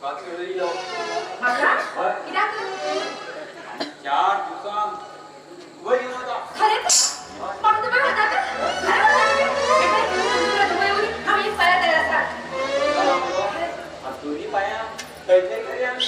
म्हाका कित्याक 4 दिवसांक दुबय घेवन वता. खरेंच म्हाका दुबय वता? खरें दुबय वचून हांव एक पांयां तयार आसा. दोन्ही पांयां थंयचे तरी आमी.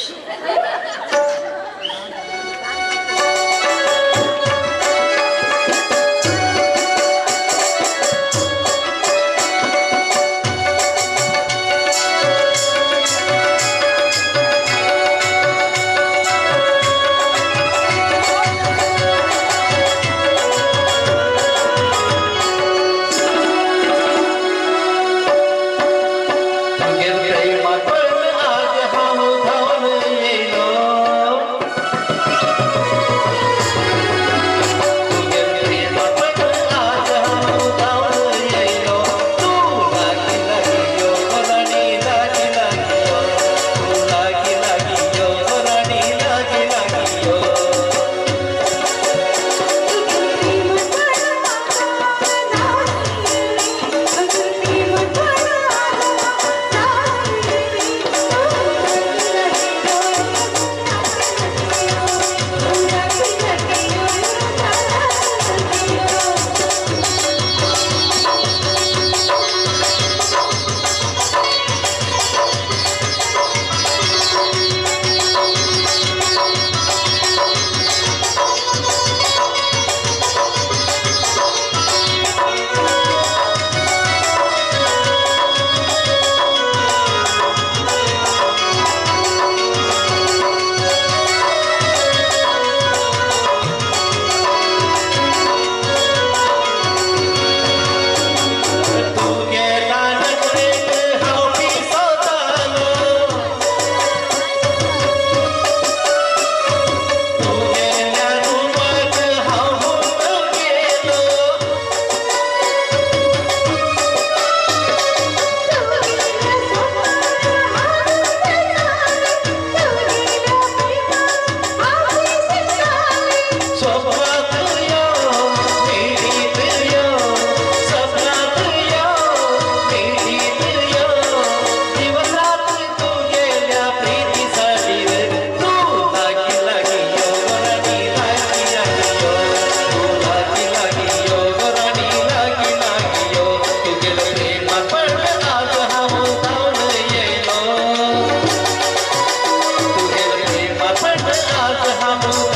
आज हम